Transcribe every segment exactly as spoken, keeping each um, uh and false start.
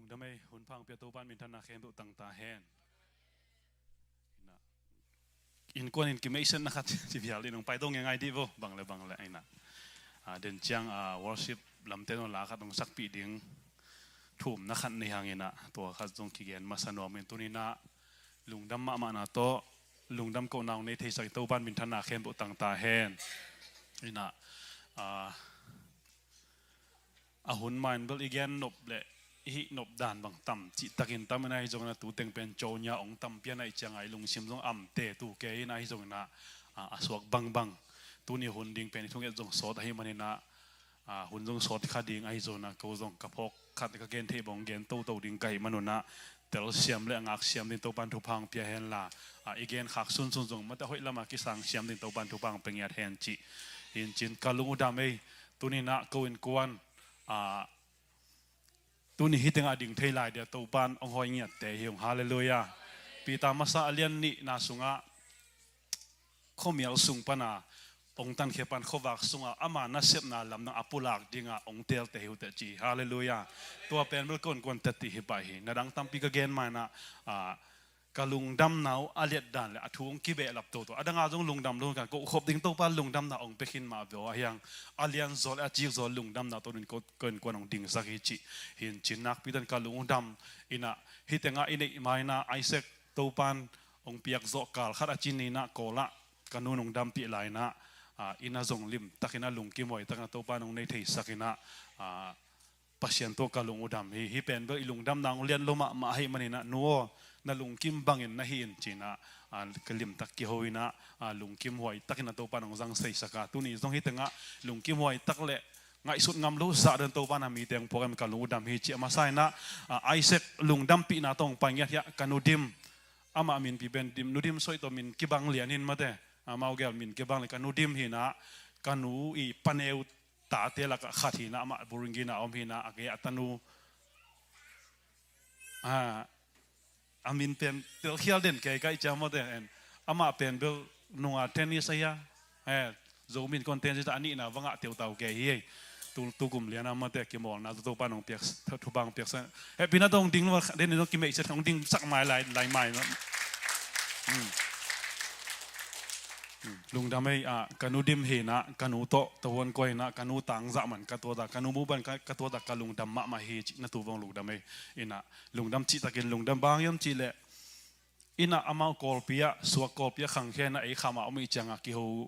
Damei hun phang pia Topan minthanna khempeuh tangta hen. Innkuan in kimeihsetna khat ci vial in hong pai to ngeingai dih vo, bang le bang le aina. Den ciang worship lamte nong la khat hong sakpih ding thumna khat nei hangina tua khat zong kigen masa nuam in tuninah lungdam mahmahna tawh lungdam kohna hong nei theisak in Topan minthanna khempeuh tangta hen. Inah a hun main bel i gen nop le i hih nop dan bang tam cihtakin tam in ahi zongin a tu teng pen conya ong tam pian ahi cianga i lungsim zong amte tu kei in ahi zongin a a suak bangbang tuni hun ding pen i thunget zong sawt ahi maninah hun zong sawt kha ding ahi zongin a ko zong ka phawk khat ka gen theih bang gen toto ding ka hih manunah telsiam le a ngaksiam ding Topan thupha hong pia henla i gen khak sunsun zong mate hoih lama kisang siam ding Topan thupha hong pia ngiat hen cih. Hincin ka lung uh dam ei tuninah ko innkuan tuni hih tengah ding thei lai dia Topan hong hawi ngiatte hi hong halleluia. Peter masa a lian nihna sungah khuamial sung pana hong tankhia pan khuavak sungah ama nasepna lamdang a pulak dingah hong telte hi uh teh ci halleluia. Tua pen bel ko innkuan teh tih hi pah hi na dang tampi ka gen mainah ka lungdamna uh a liatdan le a thu hong kibehlap toto a danga zong lungdam lo kan ko khop ding Topa lungdamna hong pia khin mah veo a hiang a lianzaw le a cikzaw lungdamna to nun ko innkuan hong dingsak hi cih. Hincin nakpi tan ka lung uh dam inah hih tengah i neih mainah Isaac Topan hong piak zawh kal khat a ci ninah kawlah ka nu nong dampih lainah ina zong limtakin a lungkim huaitakin a Topa nong nei theisakinah Pasian tawh ka lung uh dam hi. Hih pen bel i lungdamna hong lian lo mahmah ahi maninah nu aw na lungkim bangin na hi in cinah ka limtak kiho inah lungkim huaitakin a Topa nong zang seisaka tuni zong hih tengah lungkim huaitak le ngaihsut ngam lo zah don Topa na mite hong phuak em ka lung uh dam hi ci a masa inah Isaac lungdampihna tawh hong pai ngiat hiah ka nu dim amah minpi pen dim nu dim soih tawh min kibang lian hin mate amau gel min kibang lian ka nu dim hinah ka nu i paneu tate lakah khat hinah amah Burungi na om hinah a gei a tanu a min pen telkhial den kei kaih ciang mawte amah pen bel nunga tennis aia Zomi in kon tennis a nihna vangah teutau kei hi ei. Tu kum liana mawte kimawlna Topa nong piak thupang piaksa hehpihna tong ding den nong kimeihset hong ding sak mai lai mai. Lungdam ei ah ka nu dim hinah ka nu tawh tahuan kua hinah ka nu tangzah man ka tuata ka nu muban ka tuata ka lungdam mahmah hi cih na tu vong lungdam ei. Inah lungdam cihtakin lungdam bang hiam cihleh inah amau Kawlpi ah suak Kawlpi ah khangkhiainah ei khamah om ih ciangah kiho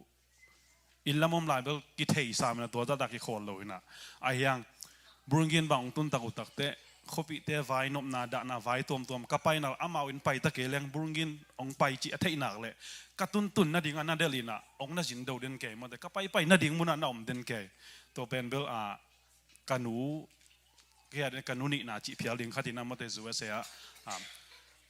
inn lam om lai bel kithei sam inah tuata ta kikhawl lo inah a hiang Burungin bang hong tuntak uh takteh khuapihte vai nopna dahna vai tuamtuam ka paina amau in paita kei leng Burungin hong pai cih a theihnak le ka tuntun nading a na delh inah hong na zindo den kei mawte ka paipai nading munah na om den kei. Tua pen bel ah ka nu kei ah ka nu nihna cih phial ding khatin a mawte U S A ah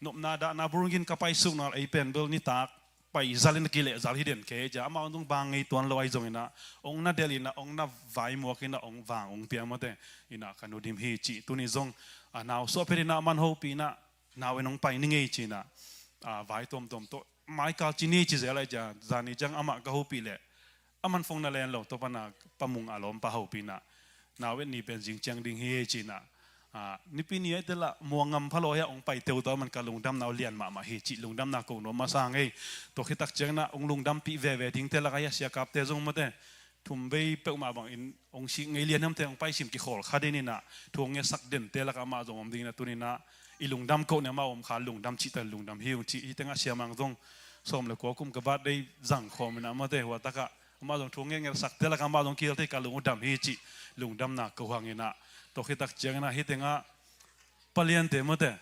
nopna dahna Burungin ka paisukna ei pen bel nitak paizal in a kilehzal hi den kei cia amau zong bang ngei tuan lo ahi zong inah hong na delh inah hong na vaimuak inah hong vang hong pia mawte inah ka nu dim hi cih tuni zong a nau suah phet inah man hopih inah nau in hong pai ni ngei ci inah vai tuamtuam tawh maikal ci ni ci zel ahi cia zani ciang amah ka hopih leh a man fong na len lo tawpana pamung a lawmpa hopih inah nau et ni pen zing ciang ding hi ci inah nipi ni aite lah muang ngam phalo hiah hong pai teuto a man ka lungdamna uh lian mahmah hi cih lungdamna ko nuam masa ngei. Tua khitak ciang inah hong lungdampih veve dingte lakah hiah siakapte zong mawte thum vei peuhmah bangin hong sik ngei lian hiamte hong paisim kikhawl kha den inah thu hong ngetsak dente lakah amah zong om ding inah tuninah i lungdam koh ni amah om kha lungdam cihta lungdam hi ung cih hi tengah siamang zong sawm le kua kum ka birthday zang khawm inah mawte huatakah amah zong thu ngetngetsakte lakah amah zong kihel thei ka lung uh dam hi cih lungdamna ko hang inah tua khitak ciang inah hi tengah paliante mawte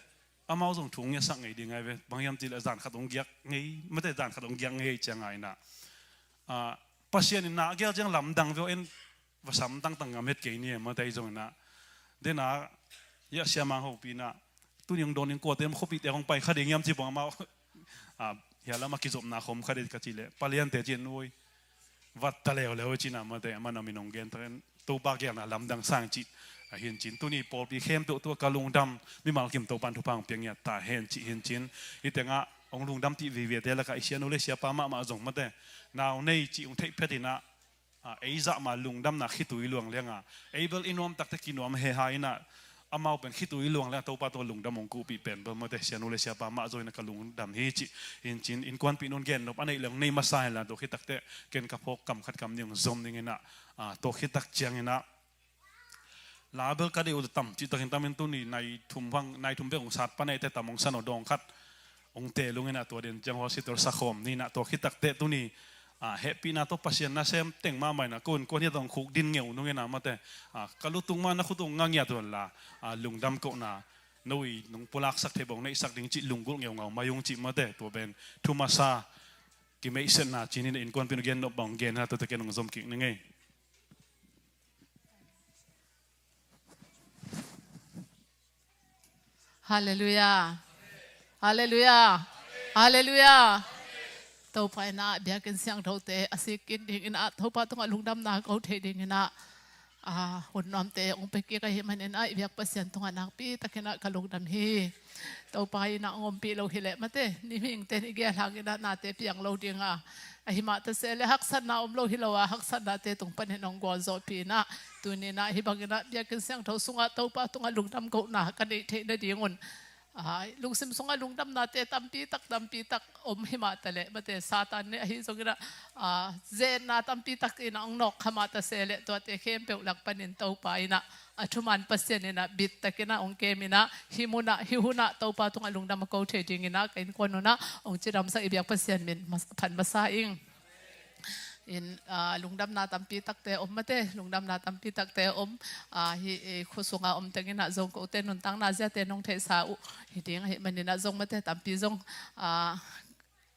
amau zong thu ngetsak ngei ding ngai ve bang hiam cihleh zan khat hong giak ngei mawte zan khat hong giak ngei ciang a inah Pasian in na a gel ciang lamdang veo en va sam tangtang ngam het kei ni e mawte ahi zong inah dena hiah siamang hopih inah tuni hong dawn in kuate khuapihte hong pai kha ding hiam ci bang amau hiah lamah kizopna khawm kha ding ka cihleh paliante cin ui vatta leuleu i cina mate a man a min hong gen takin Topa gelna lamdang sang cih a hincin tuni pawlpi khempeuh tua ka lungdam mimal kim Topan thupha hong piang ngiat ta hen cih hincin hi tengah hong lungdam tih viviate lakah i sianu le siapa mahmah zong mate nau nei cih hong theih phet inah ei zah ma lungdamna khitui luang lianga ei bel i nuam takte kinuam heha inah amau pen khitui luang le Topa tungah lungdam hong kuhpih pen bel mate, sianu le siapa mah zong in ah ka lungdam hi cih. In cin innkuanpih nun gen nop a neih le hong nei masa inla, tua khit takteh ken ka phawk kam khat kam nih hong zom ning in ah, ah, tua khit tak ciangin ah la bel ka deih uh tam cih takin tam in tuni nai thum bang, nai thum bek hong sat pan ei te tam hong san aw dawng khat hong teel ung in ah, tua den ciang hostel sakhawm ni in ah, tua khit takteh tuni, ah, hehpihna tawh Pasian nasem teng mahmah in ah, ko innkuan hiat hong khuk din ngeu nung in ah mate, ah, ka lutung mah na khut ung nga ngiat uh la, ah, lungdam kohna no i nong pulaksak thei bang neihsak ding cih lunggulh ngeungau mai ung cih mate, tua pen thu masa kimeihsetna cin in ah innkuanpih nu gen nop bang gen in ah, tua te ken hong zom kik ning ei. Halleluiah. Halleluiah. Halleluiah. Topa in ah biakinn siangthote a sik kik ding in ah, Topa tungah lungdamna ko thei ding in ah, ah, hun nuamte hong pia kik ahih manin ah, i biak Pasian tungah nakpi takin ah ka lungdam hi. Topa in ah hong ompih lo hi leh mate, ni mihingte in i gel hangin ah nate piang lo ding a, ahi mah ta se leh haksatna om lo hi lo a, haksatnate tung panin hong gualzawhpih in ah, tuni in ah hih bangin ah biakinn siangtho sungah Topa tungah lungdam kohna ka neih theih nadingun, ah, lungsim sungah lungdamnate tampi tak, tampi tak om hi mah ta leh mate, Satan nih ahi zongin ah, ah, ze-etna tampi tak in ah hong nawk kha mah ta se leh, tuate khempeuh lak panin Topa in ah a thuman Pasian in ah bit takin ah hong kem in ah, hih mun ah, hih hun ah Topa tungah lungdam a ko thei ding in ah ka innkuan un ah hong cidamsak i biak Pasian min mas-, phat masa ing. In, ah, lungdamna tampi takte om mate, lungdamna tampi takte om, ah, hih, eh, khua sunga om teng in ah zong kote nuntakna ziate nong theihsa uh hi ding ahih manin ah zong mate, tampi zong, ah,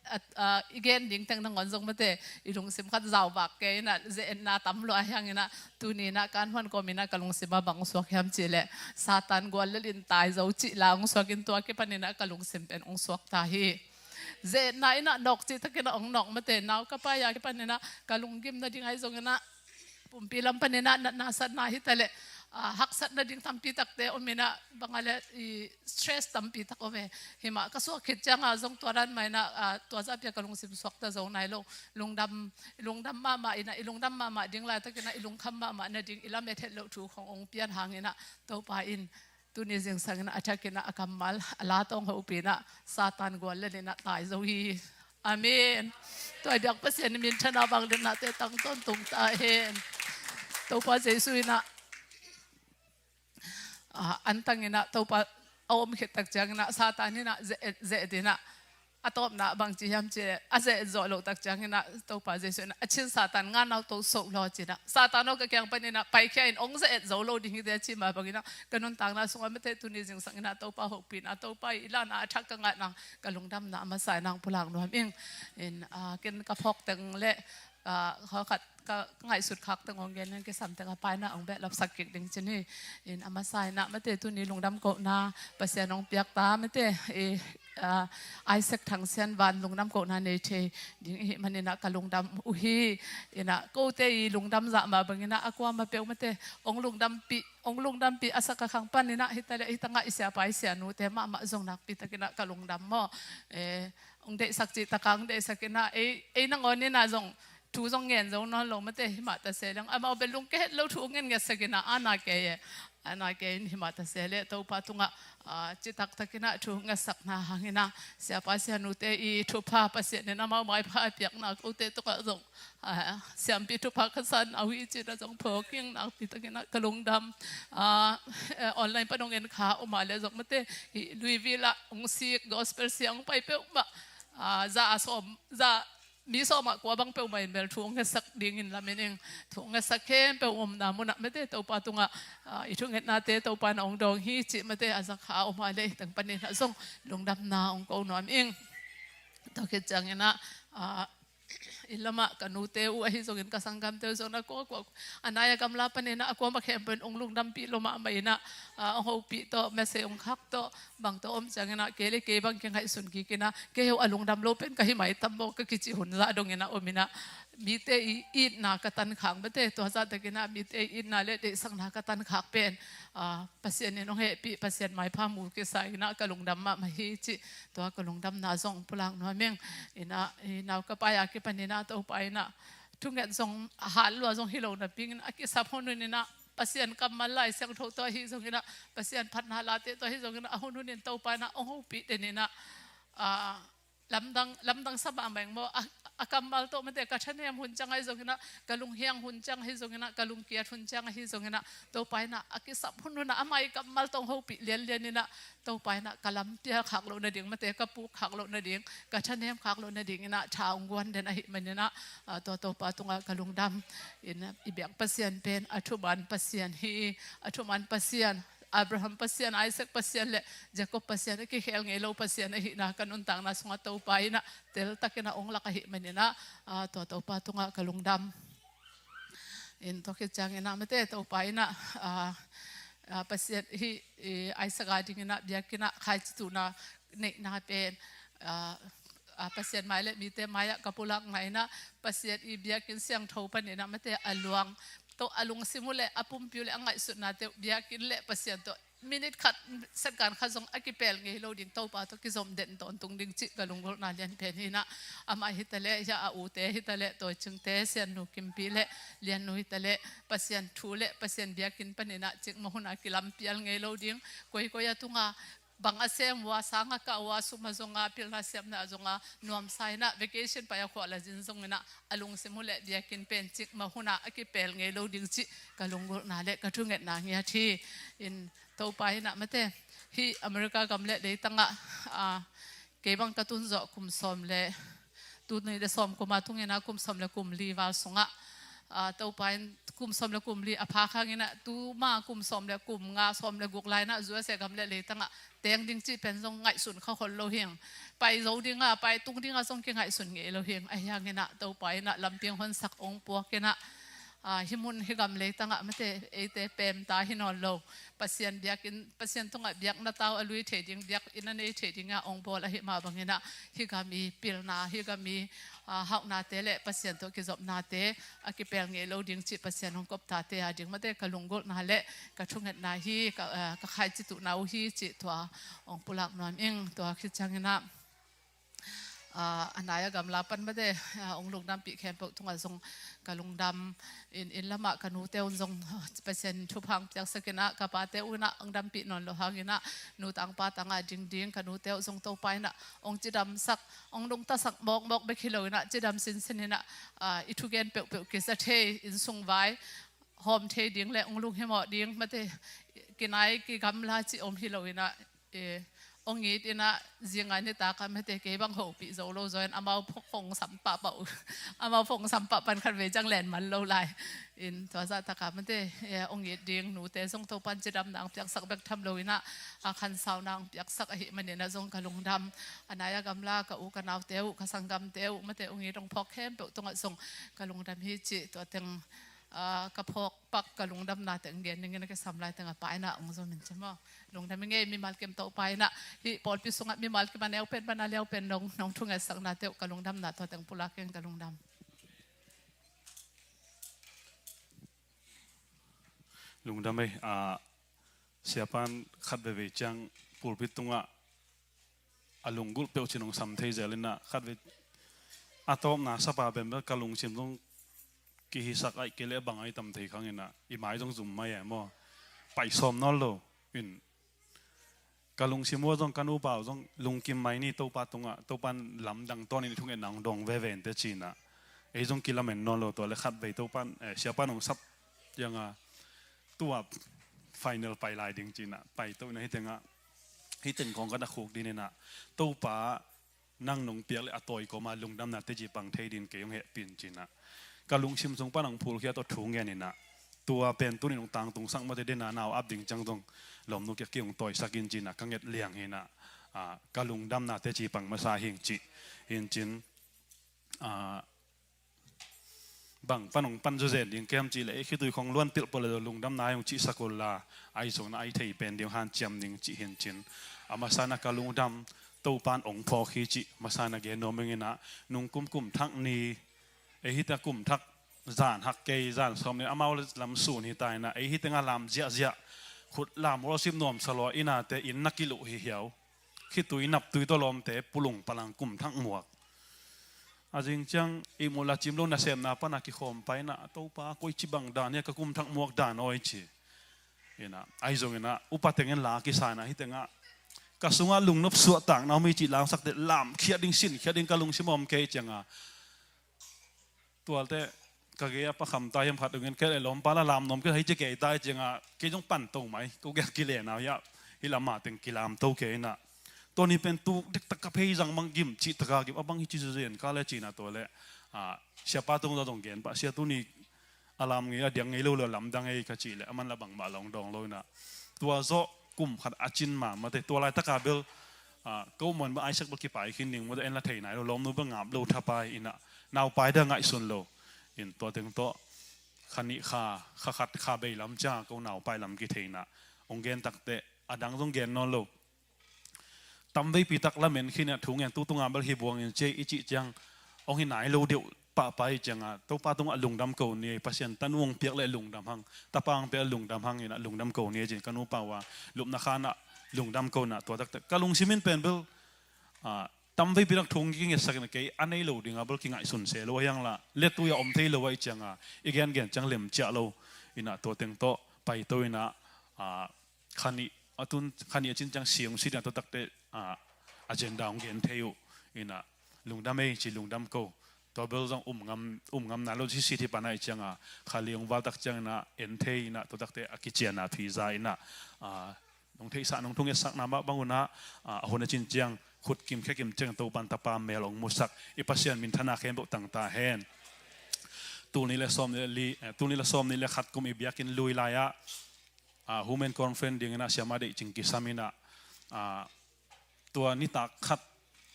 a, a, i gen ding teng nangawn zong mate, i lungsim khat zauvak kei in ah, ze-etna tam lua hi hangin ah, tuni in ah kan huan kawm in ah ka lungsim ah bang suak hiam cih leh, Satan gual lel in tai zo cih la hong suak in, tua kipan in ah ka lungsim pen hong suak ta hi. Ze-etna in ah nawk cih takin ah hong nawk mate, nau ka pai a kipan in ah ka lunggim nading ahi zongin ah, pumpi lam panin ah natna satna hi ta leh, ah, haksat nading tampi takte om in ah, bang a leh i stress tampi tak om e. Hih mah ka suak khit ciang a zong tua dan mah in ah, ah, tua zah pia ka lungsim suak ta zo nai lo. Lungdam, lungdam mahmah in ah, i lungdam mahmah ding laitak in ah, i lungkham mahmah nading i lamet het loh thu khong hong pian hangin ah, Topa in tuni zingsang in ah a thak in ah a kammal a la tawh hong hopih in ah, Satan gual lel in ah tai zo hi. Amen. Tua i biak Pasian in minthanna vangliatnate tang tawntung ta hen. Topa Jesuh in ah, ah, an tang in ah Topa a om khit tak ciangin ah Satan in ah ze-et, ze-et in ah, a tawpna bang ci hiam cih leh, a ze-et zawh loh tak ciangin ah Topa Jesuh in ah, a cin Satan, nga nau to so law ci in ah, Satan aw, ka kiang panin ah paikhia in, hong ze-et zo lo ding hi te a ci mah bangin ah, ka nuntakna sungah mate, tuni zingsang in ah Topa hopihna, Topa i lahna a thak ka ngah nang, ka lungdamna a masa in ah hong pulak nuam ing. In, ah, ken ka phawk teng leh, ah, hawlkhat ka ngaihsut khak teng hong gen in, kisam teng a pai in ah hong behlapsak kik ding cin hi. In a masa in ah mate, tuni lungdam kohna Pasian hong piak ta mate, i, ah, Isaac Thang Sian Van lungdam kohna nei thei ding i hih manin ah ka lungdam uh hi. In ah kote i lungdam zah mah bangin ah a kuamah peuh mate, hong lungdampih, hong lungdampih a sak a khang panin ah hi ta leh, hi tangah i siapa i sianute mahmah zong nakpi takin ah ka lungdam maw. Eh, hong deihsak cih tak a hong deihsak in ah, ei, ei nangawn in ah zong thu zong ngen zo nawn lo mate, himah ta se leng amau bel lungke het lo thu ngen ngetsak in ah, a na kei e, a na kei in, himah ta se leh Topa tungah, ah, citak takin ah thu ngetsakna hangin ah, siapa sianute i thupha Pasian in amau maipha a piakna kote tungah zong, ah, siampi thupha ka san uh hi ci in ah zong phawk ing, nakpi takin ah ka lungdam. Ah, eh, online pan hong en kha om a leh zong mate, i Louisville ah hong sik gospel siang hong pai peuhmah, ah, za a sawm, za mi sawmah kua bang peuhmah in bel thu hong ngetsak dingin lamen ing. Thu hong ngetsak khempeuh omna munah mate, Topa tungah, ah, i thungetnate Topa in ah hong dawng hi cih mate, a zakha a om a leh, teng panin ah zong lungdamna hong ko nuam ing. Tua khit ciangin ah, ah, inn lamah ka nute uh ahi zongin, ka sanggamte uh zong in ah, kua, kua, a nai a gamla panin ah a kuamah khempeuh in hong lungdampih lua mahmah in ah, ah, hong hopih tawh, message hong khak tawh, bang tawh om ciangin ah, kei le kei bang kingaihsun kik in ah, kei uh a lungdam lo pen ka hi mai tam maw ka kicih hun zah dongin ah om in ah, mite i itna ka tankhak mate, tua zah takin ah mite i itna le deihsakna ka tankhak pen, ah, Pasian in hong hehpih, Pasian maipha mu kisa in ah ka lungdam mahmah hi cih, tua ka lungdamna zong pulak nuam ing. In ah, i nau ka pai a kipan in ah Topa in ah thunget zong a hat lua zong hi lo napi in, a kisap hun un in ah Pasian kammal Lai Siangtho tawh ahi zongin ah, Pasian phatna late tawh ahi zongin ah, a hun hunin Topa in ah hong hopih den in ah, lamdang, lamdang sa mahmah ing maw. A, a kammal tawh mate ka thanem hun ciang ahi zongin ah, ka lunghiang hun ciang ahi zongin ah, ka lungkiat hun ciang ahi zongin ah, Topa in ah a kisap hun hun ah ama' kammal tawh hong hopih lianlian in ah, Topa in ah ka lampial khak loh nading mate, ka puk khak loh nading, ka thanem khak loh nading in ah tha hong guan den ahih manin ah, tua Topa tungah ka lungdam in ah, i biak Pasian pen a thuman Pasian hi, a thuman Pasian, Abraham Pasian, Isaac Pasian le Jacob Pasian, a kikhel ngei lo Pasian ahihna ka nuntakna sungah Topa in ah teltakin ah hong lak ahih manin ah, tua Topa tungah ka lungdam. In tua khit ciangin ah mate Topa in ah, Pasian hih, Isaac a dingin ah biakinn ah khaici tuhna neihna pen, Pasian mai le mite mai-ah ka pulakna in ah, Pasian i biakinn siangtho panin ah mate a luang tawh a lungsim uh le a pumpi uh le a ngaihsutnate uh biakinn le Pasian tawh minit khat, second khat zong a kipel ngei lo ding, Topa tawh kizom den tawntung ding cih ka lunggulhna lianpen hi in ah, amah hi ta leh, hia a ute hi ta leh, Tawicingte, Siannu Kimpi le Liannu hi ta leh, Pasian thu le Pasian biakinn panin ah cikmah hun ah kilampial ngei lo ding, koikoi a tungah bang a sem uh a, sang a kah uh a, sum a zong a, pilna siamna a zong a nuamsa in ah, vacation pai a khua la zin zongin ah a lungsim uh le biakinn pen cikmah hun ah a kipel ngei lo ding cih ka lunggulhna le ka thungetna ngiat hi. In Topa in ah mate hih America gam le leitangah, kei bang ka tun zawh kum sawm le, tuni le sawm kum a tungin ah kum sawm le kum li val sungah, Topa in kum sawm le kum li a phak hangin ah tuma kum sawm le kum nga, sawm le guk lai in ah U S A gam le leitangah teng ding cih pen zong ngaihsun kha khol lo hing. Pai zo ding a, pai tung ding a zong kingaihsun ngei lo hing. Ahi hangin ah Topa in ah lampi hong honsak, hong puak in ah, hih mun hih gam leitangah mate eite pemta hi nawn lo, Pasian biakinn, Pasian tungah biakna tau a lui thei ding, biakinn a nei thei ding ah hong bawl ahih mah bangin ah hih gam i pilna, hih gam i, hauhnate le Pasian tawh kizopnate a kipel ngei lo ding cih Pasian hong koptate a ding mate ka lunggulhna le ka thungetna hi, ka, ka khaici tuhna uh hi cih tua hong pulak nuam ing. Tua khit ciangin ah, a nai a gamla pan mate hong lungdampih khempeuh tungah zong ka lungdam. In, inn lamah ka nute un zong Pasian thupha hong piaksak in ah, ka pate un ah hong dampih nawn lo hangin ah, nu tangpa tangah dingding ka nute uh zong Topa in ah hong cidamsak, hong nungtasak mawkmawk bek hi lo in ah, cidam sinsin in ah, i thugen peuhpeuh kiza thei, innsung vai hawm thei ding le hong lunghimawh ding mate, kinai kigamla cih om hi lo in ah, hong it in ah, zing a nitak a mate kei bang hopih zo lo zaw in, amau phone sam pahpah uh, amau phone sam pahpah in khatvei ciang len man lo lai. In tua zahtak a mate hong it ding nute zong Topa in cidamna hong piaksak bek tham lo in ah, a khansauna hong piaksak ahih manin ah zong ka lungdam. A nai a gamla ka u ka naute uh, ka sanggamte uh mate hong it hong phawk khempeuh tungah zong ka lungdam hi cih tua teng, ka phawk pak ka lungdamna teng gen ning in ah, ka sam lai teng a Pa in ah hong zom in ci maw. Lungdam ing ei, mimal kim Topa in ah hih pawlpi sungah mimal kim a neu pen pan a liau pen nong, nong thungetsaknate uh ka lungdamna tua teng pulak ing, ka lungdam. Lungdam ei. Siapan khat veivei ciang pulpit tungah a lunggulh peuh cin hong sam thei zel in ah, khatvei a tawpna sapa pen bel ka lungsim zong kihisak aih kei leh bang aih tam thei khang in ah, i mai zong zum mai e maw. Pai sawm nawn lo in, ka lungsim uh zong ka nupa uh zong lungkim mai ni, Topa tungah, Topa in lamdang tawnin i thungetna hong dawng veve inteh ci in ah, ei zong kilamen nawn lo. Tua le khatvei Topa in, siapan hong sap ciang a, tua final pai lai ding ci in ah, pai to in ah, hih tengah, hih teng kong ka na khuk din in ah, Topa nang nong piak le a tawi kawma lungdamna teci pang thei din kei hong hehpih in ci in ah, ka lungsim sung pan hong phulkhia tawh thu ngen in ah, tua pen tunin hong tangtungsak mate, den a nau ap ding ciang zong lawmnu kiak kei hong tawisak in ci in ah, ka nget liang hi in ah, ka lungdamna teci pang masa hing ci in cin, bang pan hong pan zawzen ding kem cih leh, ei khitui khong luan pilh pawh le lungdamna hong cihsak uh la, ahi zongin a i thei pen ding hanciam ding cih hi in cin. A masa in ah ka lungdam, Topa in hong phawk hi cih masa in ah gen nuam ing in ah, nung kum kum thak ni, ei hih teng kum thak zan hak kei, zan sawm ni, amau lam sun hi ta in ah, ei hih teng a lam ziahziah, khut lam worship nuamsa lua, inn ate inn na kiluh hi hiau. Khitui naptui tawh lawmte pulung palang kum thak muak. A zing ciang ihmut la cim lo nasemna pana kikhawm pai inah, Topa, koici bang dan hia, ka kum thak muak dan awi ci. Inah ahi zong inah upa tengin la kisa inah, hih tengah ka sungah lungnop suahtakna om hi cih lamsakte lamkhiat ding, sinkhiat ding ka lungsim a om kei cianga, tualte ka gei a Pa Kham ta hiam khat dongin, kei le lawmpa la lamnuam kei hei ci kei ta hi cianga, kei zong panto mai, ko gei a kilenau hiah hih lamah teng kilamto kei inah. Tua ni pen tuk dektak ka phei zang mang gim, cih taka gim a bang hi ci zuzen ka le cina tua le, ah, siapa tung zaw zong gen pah, sia tuni a lam ngei, a diang ngei lo le lamdang ei ka cih le, aman la bangmah long dawng lo inah. Tua zawh kum khat a cin mahmah te, tua laitaka bel, ah, ko muan bel Isaac bel kipai khin ding mawte, en la thei nai lo, lawmnu bel ngap lo thapai inah, naupai dia ngaihsun lo. In tua teng tawh kha nih kha, kha khat kha bei lam cianga ko naupai lam kithei inah, hong gen takte a dang zong gen nawn lo. Tamveipi tak lamen khin inah thu ngen, tu tunga bel hi buangin ci ei i cih ciang, hong hi nai lo deuh pahpah hi cianga, Topa tungah lungdam ko ni ei, Pasian tanu hong piak le lungdam hang, tapa hong piak le lungdam hang inah lungdam ko ni ei cin ka nupa uh a lupna khanah lungdam ko inah, tua taktak ka lungsim in pen bel, ah, tamveipi tak thu hong kingetsak inah, kei a nei lo dinga bel kingaihsun se lo a hiang la, letui a om thei lo a hi cianga, i gengen ciang lem ciah lo inah, tua teng tawh paito inah, ah, kha nih a tun, kha nih a cin ciang siung sit inah, tua takte, ah, agenda hong gen thei uh inah, lungdam ei ci, lungdam ko. Tua bel zong um ngam, um ngam nai lo, sit sit hi pana hi cianga, kha li hong val tak ciang inah en thei inah, tua takte a kiciana phi za inah, ah, nong theihsah, nong thungetsakna mah bang unah, ah, a hun a cin ciang khut kim khe kim ciang Topan tapa mel hong musak, i Pasian minthana khempeuh tang ta hen. Tul nih le sawm nih le li, eh, tul nih le sawm nih le khat kum i biakinn lui lai-ah, ah, Women Conference ding inah siama deih cing kisam inah, ah, tua nitak khat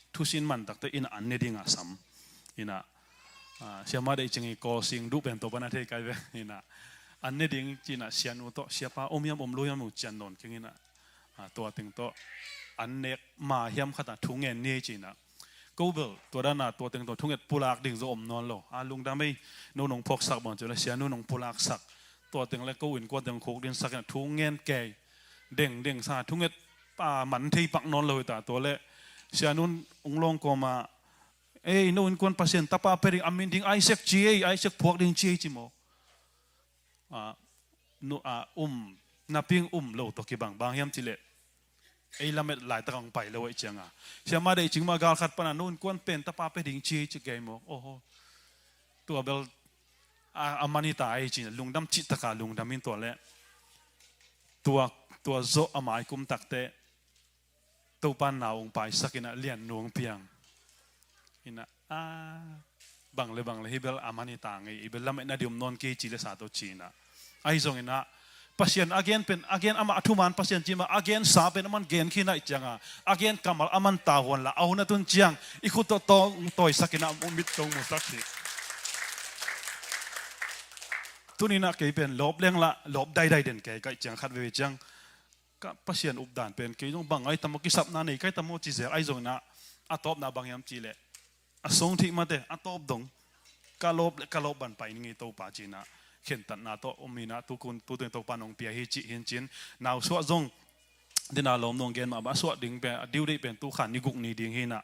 thusin man takte inah an ne dingah sam inah, ah, siama deih cing i kawsing duh pen Topan a thei kai ve inah, an ne ding ci inah sianu tawh, siapa om hiam om lo hiam uh cian nawn keng inah, ah, tua teng tawh an nek ma hiam khatah thu ngen ni ci inah, ko bel tua dana tua teng tawh thunget pulak ding zaw om nawn lo. A lungdam ei, no nong phawksak bang ci le, sianu nong pulaksak. Tua teng le ko innkuan teng khuk dinsak inah thu ngen kei. Dengdeng sa thunget pa man thei pak nawn lo hi ta, tua le sianu hong lawng kawma, ei, no innkuan Pasian tapa pia ding, a min ding Isaac ci ei, Isaac phuak ding ci ei ci maw. Ah, nu, ah, um, naping um lo tawh kibang, bang hiam cih leh ei lamet laitak hong pai lo ahih cianga, siama deih cing mah gal khat pana no innkuan pen tapa pia ding ci ei ci kei maw. Oho. Tua bel, ah, a man hi ta ei ci inah lungdam cihtaka lungdam in tua le, tua, tua zawh a mai kum takte Topan nau hong paisak inah lian nu hong piang inah, ah, bang le bang le hih bel a man hi ta ngei, i bel lametna ding om nawn kei ci le sa tawh ci inah. Ahi zong inah Pasian a gen pen, a gen amah a thuman Pasian ci mah, a gensa pen aman gen khin ahih cianga, a gen kammal aman tau huan la, a hun a tun ciang i khut tawh tawng tawisak inah, mit tawng musak hi. Tuni inah kei pen lawp leng la, lawp daidai den kei ka hih ciang, khat veve ciang ka Pasian updan pen kei zong bang ai tam maw, kisapna nei kai tam maw ci zel. Ahi zong inah a tawpna bang hiam cih leh, a song thih mate, a tawp dong ka lawp le ka lawp ban pai ning ei Topa ci inah khentatna tawh om inah, tu kun, tu teng Topa nong pia hi cih hi in cin, nausuah zong dena lawm nong gen mah ba, a suah ding pen, a due date pen tu kha ni guk ni ding hi inah.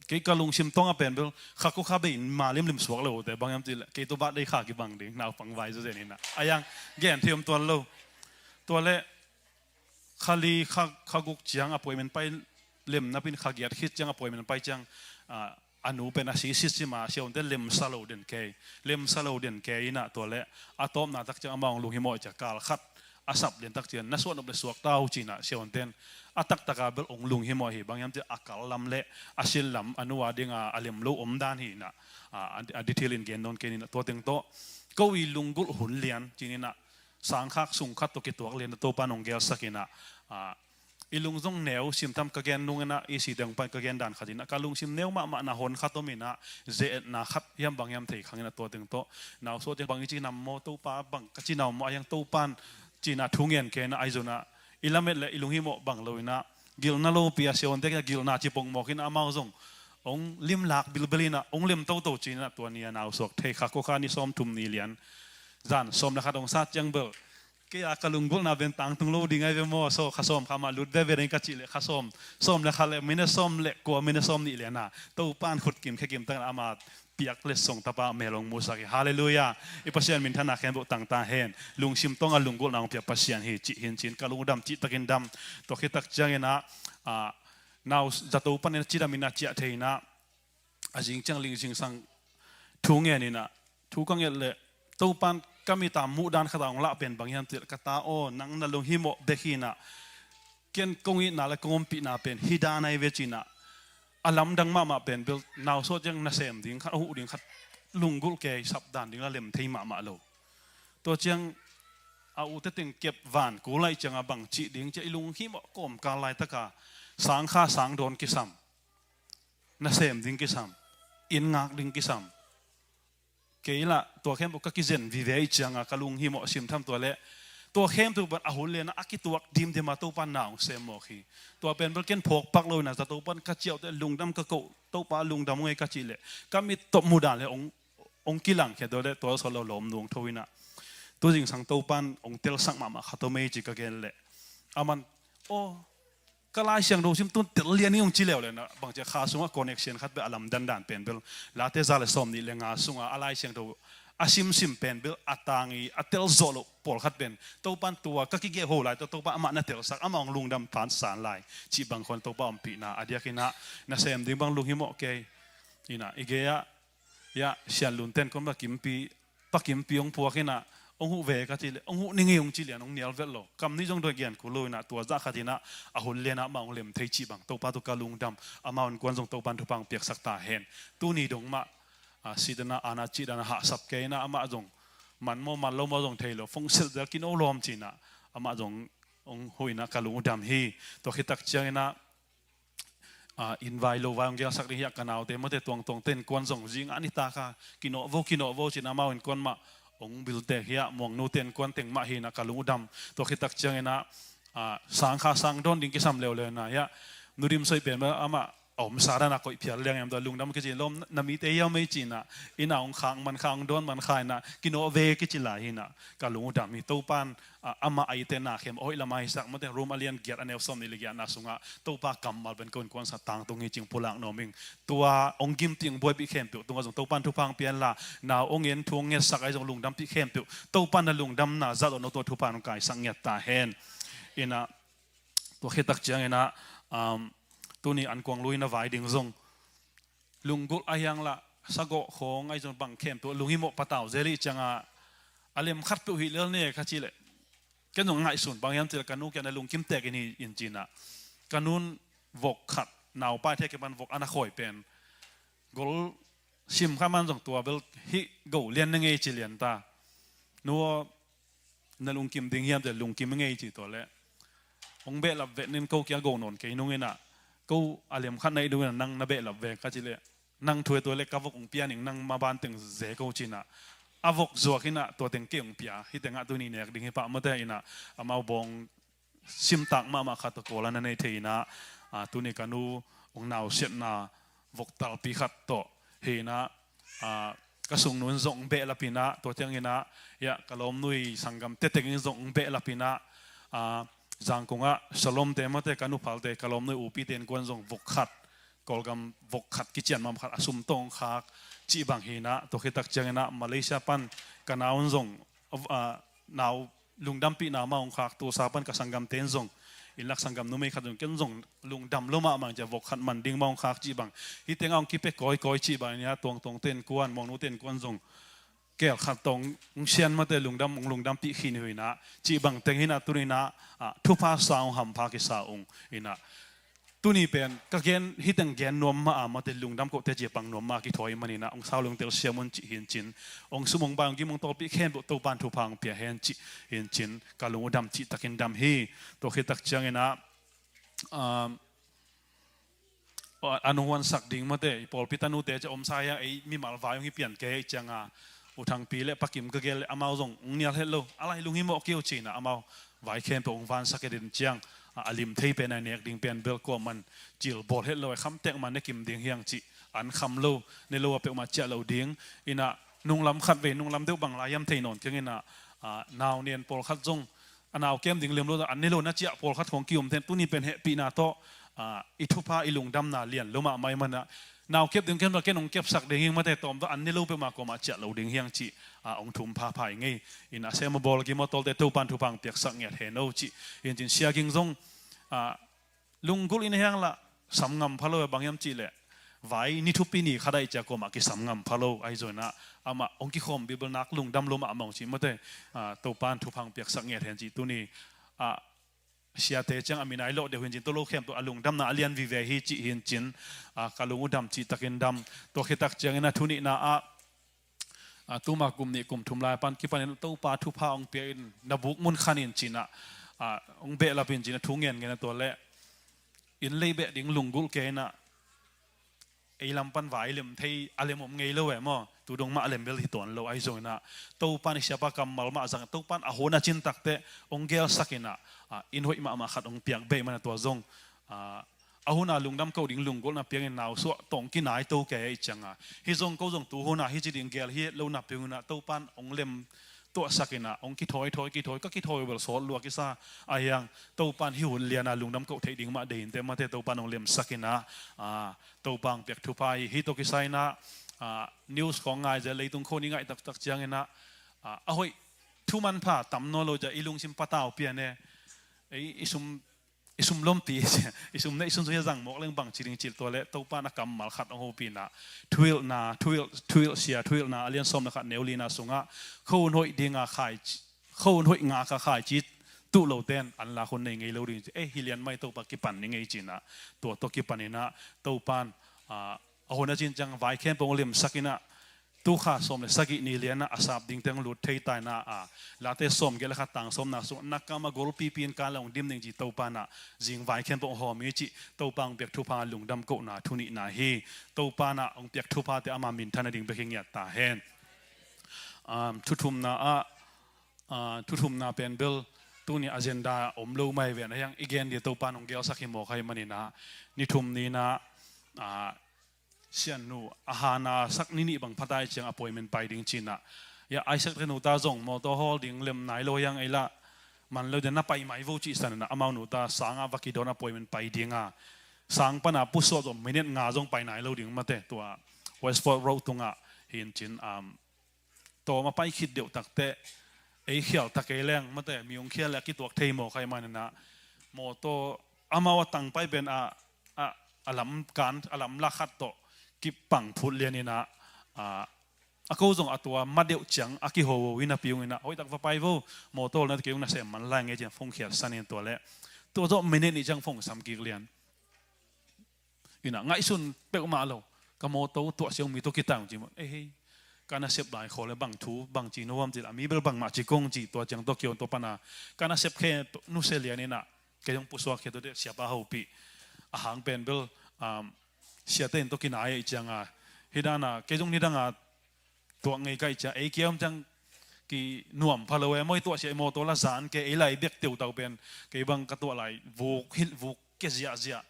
Kei ka lungsim tawng a pen bel kha ko kha bei in ma limlim suak lo te, bang hiam cih leh kei tawh birthday kha kibang ding, naupang vai zawzen inah. A yang gen thei om tuan lo. Tua le kha li, kha, kha guk ciang appointment pai, lem napin kha giat khit ciang appointment pai ciang, ah, a nu pen a si sit si ma, sia hunte lemsa lo den kei, lemsa lo den kei inah, tua le a tawpna tak ciang amah hong lunghimawh ciang kal khat a sap den tak ciang, na suah nop le suak ta uh ci inah sia hunten a taktaka bel hong lunghimawh hi, bang hiam cih leh a kal lam le a sin lam a nu a dinga a lem lo om dan hi inah, ah, a, a detail in gen nawn kei inah, tua teng tawh ko i lunggulh hun lian ci inah, sangkhak sung khat tawh kituak lian a Topa nong gelsak inah, ah, i lung zong neu, simtham ka gen nung inah, i si teng pai ka gen dan khat inah, ka lungsim neu mahmah na hon khat om inah, ze-etna khat hiam bang hiam thei khang inah, tua teng tawh nausuah teng bang i ci nam maw, Topa bang ka ci nam maw, a hiang Topan ci inah thu ngen kei inah, ahi zong inah i lamet le i lunghimawh bang lo inah, gilna lopi a sia hunte gilna ci pongmawk inah, amau zong hong limlak bilbil inah, hong lem toto ci inah, tua ni a nausuak thei kha ko kha ni sawm thum ni lian, zan sawm le khat hong sat ciang bel Kei a ka lunggulhna pen tangtung lo ding ahi ve maw, so kha sawm kha mah lut veve ding ka cih leh kha sawm, sawm le kha le minute sawm le kua, minute sawm nih le na, Topan khut kim khe kim takin ama piak letsong tapa mel hong musak hi. Halleluiah. I Pasian minthanna khempeuh tang ta hen. Lungsim tawng a lunggulhna hong pia Pasian hi cih hi in cin, ka lungdam cih takin dam. Tua khit tak ciangin ah, ah, nau zato panin a cidamin a ciah thei in ah, a zing ciang ling zingsang thu ngen in ah, thu ka nget leh Topan ka mit a muhdan khat a hong lah pen bang hiam cih leh, ka ta aw, nang na lunghimawh bek hi in ah, ken kong itna le kong ompihna pen hih dan ahi ve ci in ah, a lamdang mahmah pen bel nau sawt ciang nasem ding khat, a huh ding khat, lunggulh kei sap dan ding la lem thei mahmah lo. Tua ciang a ute teng kep van kul laih ciang a bang cih ding ci a i lunghimawh kawmkal laitaka sang kha sang dawn kisam, nasem ding kisam, inn ngak ding kisam. Kei lah tua khempeuh ka kizen vive ih cianga ka lunghimawh sim tham tua leh, tua khempeuh pen a hun lian a kituak dimdim a Topan na hong sem mawk hi. Tua pen bel ken phawk pak lo in ah, zato pan ka ciah uh teh lungdam ka koh, Topa lungdam ung ei ka cih leh, ka mit tawh muhdan le hong, hong kilangkhia tua leh, tua sawt lo lawm nuang tho in ah, tu zingsang Topan hong telsak mahmah khat om ei ci ka gen leh, aman, aw, ka Lai Siangtho sim tun tel lian hi hong ci leuleu in ah, bangci a kha sungah connection khat bel a lamdang dan pen bel, Late za le sawm nih le nga sungah a Lai Siangtho a simsim pen bel a tang hi, a tel zawh loh pawlkhat pen Topan tua ka kigeho lai tawh Topa amah na telsak, amah hong lungdam phat san lai cih bang khawng Topa ompihna a diakin ah, nasem ding bang lunghimawh kei in ah, i gei ah, ya, Sian Lun ten kong Pa Kimpi, Pa Kimpi hong phuak in ah, hong huh ve ka cih leh, hong huh ning ei hong ci lian, hong nial vet lo. Kam nih zong doi gen kul lo in ah, tua zah khat in ah, a hun lian ah mah hong lem thei cih bang Topa tawh ka lungdam. Amau innkuan zong Topan thupha hong piaksak ta hen. Tuni dong mah, a, sit in ah, an a cih dan a hahsap kei in ah, amah zong man maw man lo maw zong thei lo, phone silh zel kino lawm ci in ah, amah zong hong huh in ah ka lungdam hi. Tua khit tak ciangin ah, a, inn vai lo vai hong gelsak ding hi a, ka naute mawte tuangtuangte innkuan zong zing a nitak a kinawh vo, kinawh vo ci in ah amau innkuan mah hong biltek hi a, Muang nute innkuan teng mah hi in ah ka lungdam. Tua khit tak ciangin ah, a, sang kha sang dawn ding kisam leuleu in ah hi a, Nu Dim Soi pen amah a omsa dan a koih phial liang hiam, tua lungdam kici lawm, na mite hiam ei ci in ah, inn ah hong khak man kha, hong dawn man kha in ah, kinawh ve kici lai hi in ah ka lungdam hi. Topan, a, amah a ite na khem a hoih lam a hisak mawte, Rom a lian giat a neu sawm nih le giatna sungah, Topa kammal pen ko innkuan sungah tangtung hi cih pulak nuam ing. Tua hong gimtih hong buaipih khempeuh tungah zong Topan thupha hong pia hen la, nau hong en thu hong ngetsak ahi zong lungdampih khempeuh Topan na lungdamna zat awh no tua thupha hong kaisak ngiat ta hen. In ah, tua khit tak ciangin ah, um, tuni an kuang lui na vai ding zong lunggulh a hiang lah, sagawh khawng ahi zong bang khempeuh lunghimawh patau zel ih cianga, a lem khat peuh hih lel ne ka cih leh, ken zong ngaihsun bang hiam cih leh ka nu kiang na lungkim tekin hi in ci in ah, ka nun vok khat, naupai thei kipan vok a na khawi pen gol sim kha man zong tua bel hih go lian na ngei ci lian ta. Nu aw, na lungkim ding hiam cih leh lungkim i ngei ci tua leh, hong behlap veh ning, ko kiang go nawn kei nung in ah, ko a lem khat na ih dung in ah nang na behlap ve ka cih leh, nang thu e tua leh ka vok hong pia ning, nang maban teng ze ko ci in ah, a vok zuak in ah tua teng kei hong pia, hih tengah tuni nek ding hi pah mawte in ah, amau bawng simtak mahmah khat tawh kawl a na nei thei in ah, a, tuni ka nu hong nausiatna vok talpi khat tawh hi in ah, a, ka sungnu in zong hong behlap in ah, tua ciangin ah, ya, ka lawmnu i sanggam teteng in zong hong behlap in ah, a, Zangkong ah Shalom te mawte, ka nu Phal te, ka lawmnu i upi te innkuan zong vok khat, Kawlgam vok khat kician mahmah khat a sum tawh hong khak cih bang hi in ah, tua khit tak ciangin ah Malaysia pan ka nau in zong, a, nau lungdampihna mah hong khak, Tulsa pan ka sanggamte in zong, inn lak sanggam numei khat zong, ken zong lungdam lo mahmah cia vok khat man ding mah hong khak cih bang. Hih tengah hong kipia kawikawi cih bang in ah, tuangtuangte innkuan, Muangnute innkuan zong keel khat tawh hong sian mawte lungdam, hong lungdampih khin uh hi in ah, cih bang teng hi in ah, tuni in ah, a, thupha sa ung, hampha kisa ung in ah. Tuni pen ka gen, hih teng gen nuam mah a mawte lungdam koh teci a pang nuam mah a kithawi man in ah, hong sau lungtel siam un cih hi in cin, hong sum hong bai hong gim hong tawlpih khempeuh Topan thupha hong pia hen cih hi in cin, ka lungdam cih takin dam hi. Tua khit tak ciangin ah, um, a nunghuansak ding mawte, i pawlpi tanute cia omsa hiang ei mimal vai hong hi pian kei cianga, U Thangpi le Pa Kim ka gel leh amau zong hong nial het lo, a lai lunghimawh kei uh ci in ah amau vai khempeuh hong vansak hi den ciang, a, a lim thei pen a nek ding pen bel kuaman cil bawl het lo, a khamtek man ne kim ding hiang cih, an kham lo, ne lo a peuhmah ciah lo ding in ah, nunglam khat vei, nunglam deuh bang lai hiam thei nawn keng in ah, a, nau nen pawlkhat zong a nau kem ding lem lo, an ne lo na ciah pawlkhat khong ki-om ten, tuni pen hehpihna tawh, ah, i thupha i lungdamna lian lo mahmah i manah, nau kep ding kem tawh ken hong kepsak ding hing mate, tawm tawh an ne lo peuhmah kawmah ciah lo ding hiang cih, ah, hong thum phapha i ngei. In a sem a bawl kim aw tawlte Topan thupha hong piaksak ngiat hen o cih. Hi in cin Sia Ging zong, ah, lunggulh in hiang lah sam ngam pha lo, bang hiam cih leh vai ni thupi ni khat ah i ciah kawmah kisam ngam pha lo, ahi zongin ah amah hong kikhawm bilbel nak lungdam lo mahmah hong cih mate, ah, Topan thupha hong piaksak ngiat hen cih tuni, ah, siate ciang a min ai lawh deuh hi in cin, tua lo khempeuh a lungdamna a lian vive hi cih hi in cin, ah, ka lung uh dam cih takin dam. Tua khit tak ciangin a thu nihna ah, ah, tuma kum nih kum thum lai pan kipanin Topa thupha hong pia in na buk mun khan in cin ah, ah, hong behlap in cin ah thu ngen ngen a tua leh inn lei beh ding lunggulh kei in ah, ei lam pan vai lem thei a lem om ngei lo e maw? Tu dong mah a lem bel hi tuan lo, ahi zongin ah Topan i siapa kammal mah zang, Topan a hun a cin takteh hong gelsak in ah, ah, inn hoih mahmah khat hong piak beh i manah tua zong, ah, a hun a lungdam koh ding lunggulhna piangin nau suah tawh hong kinai to kei a i ciang a. Hi zong ko zong tu hun a hi ci ding gel hi het lo napi-in ah Topan hong lem tuahsak in ah, hong kithawi thawi kithawi, ka kithawi bel sawt lua kisa a hiang, Topan hi hun lian a lungdam koh theih ding mah dei inteh mate, Topan hong lemsak in ah, ah, Topa hong piak thupha hi. Hi tawh kisai in ah, ah, news khawng ngai zel, leitung khawng i ngaih taktak ciangin ah, ah, a hoih thu manpha tam nawn lo ciah i lungsim patau pian e, ei i sum, i sum lompi, i sum neih sunsun hi a zang mawk leng bang ci ding cih tua leh Topan a kammal khat hong hopih in ah, thuhilhna, thuhilh, thuhilh sia, thuhilhna a lian sawm le khat neu lina sungah, khuahun hoih dinga khai, khuahun hoih ngaka khaici tuh loten an lak hun nei ngei lo ding ci. Eh, hi lian mai Topa kipan ni ngei cin ah, tua tawh kipan in ah Topan, ah, a hun a cin ciang vai khempeuh hong lemsak in ah, tu kha sawm le sagih ni lian ah a sap ding teng lut thei ta in ah, ah, Late sawm giat le khat tang sawmna sung na kam a golpipi in kan la hong dim ding ci Topan ah zing vai khempeuh hong hawm hi cih Topa hong piak thupha lungdam kohna thu nihna hi. Topan ah hong piak thuphate ama minthan a ding bek hi ngiat ta hen. Um, thu thumna ah, ah, thu thumna pen bel tuni agenda om lo mai ven a hiang, i gen dia Topan hong gelsak hi mawk ahih manin ah, ni thum ni in ah, ah, Siannu a hana sak ni nih bang pha ta i ciang appointment pai ding cin ah, ya, Isaac te nu ta zong mawtaw hawl ding lem nai lo hiang ei lah, man lo dia na pai mai vo cih san in ah amau nu ta sang ah va kidawn appointment pai ding a, sang pan a pusuak zong minute nga zong pai nai lo ding mate, tua Westport Road tungah hi in cin, um, tawm a pai khit deuh takteh ei khial ta kei leng mate, mi hong khial le a kituak thei mawk ahih manin ah, mawtaw amau a tang pai pen a, a, a lam kan, a lam lak khat tawh kipang phut lian in ah, a, a ko zong a tua ma deuh ciang a kiho ho in a piung in ah, hoih tak va pai vo, mawtaw na kei hong nasem man lai ngei ciang phone khial san in tua leh, tua zawh minute nih ciang phone sam kik lian. Ina ngaihsun peuhmah lo. Ka mawtaw tuah siang mi tawh kitai hong ci maw. Eh, hei. Ka nasep lai khaw le bang thu, bang ci no huam ci la. Mi bel bangmah ci kong ci tua ciang tawh kion tua pana. Ka nasep khe nusia lian ina. Kei hong pusuak khe tua dek siapa hopih. A hang pen bel, um, siate in tawh kinai a i cianga. Hi dana, kei zong ni danga tuak ngei ka i cia. Ei kia om ciang ki nuam pha lo e. Maw i tuah sia i mawtaw la zan ke ei lai bek teutau pen. Kei bang ka tuah lai vuk, hilh vuk ke ziahziah.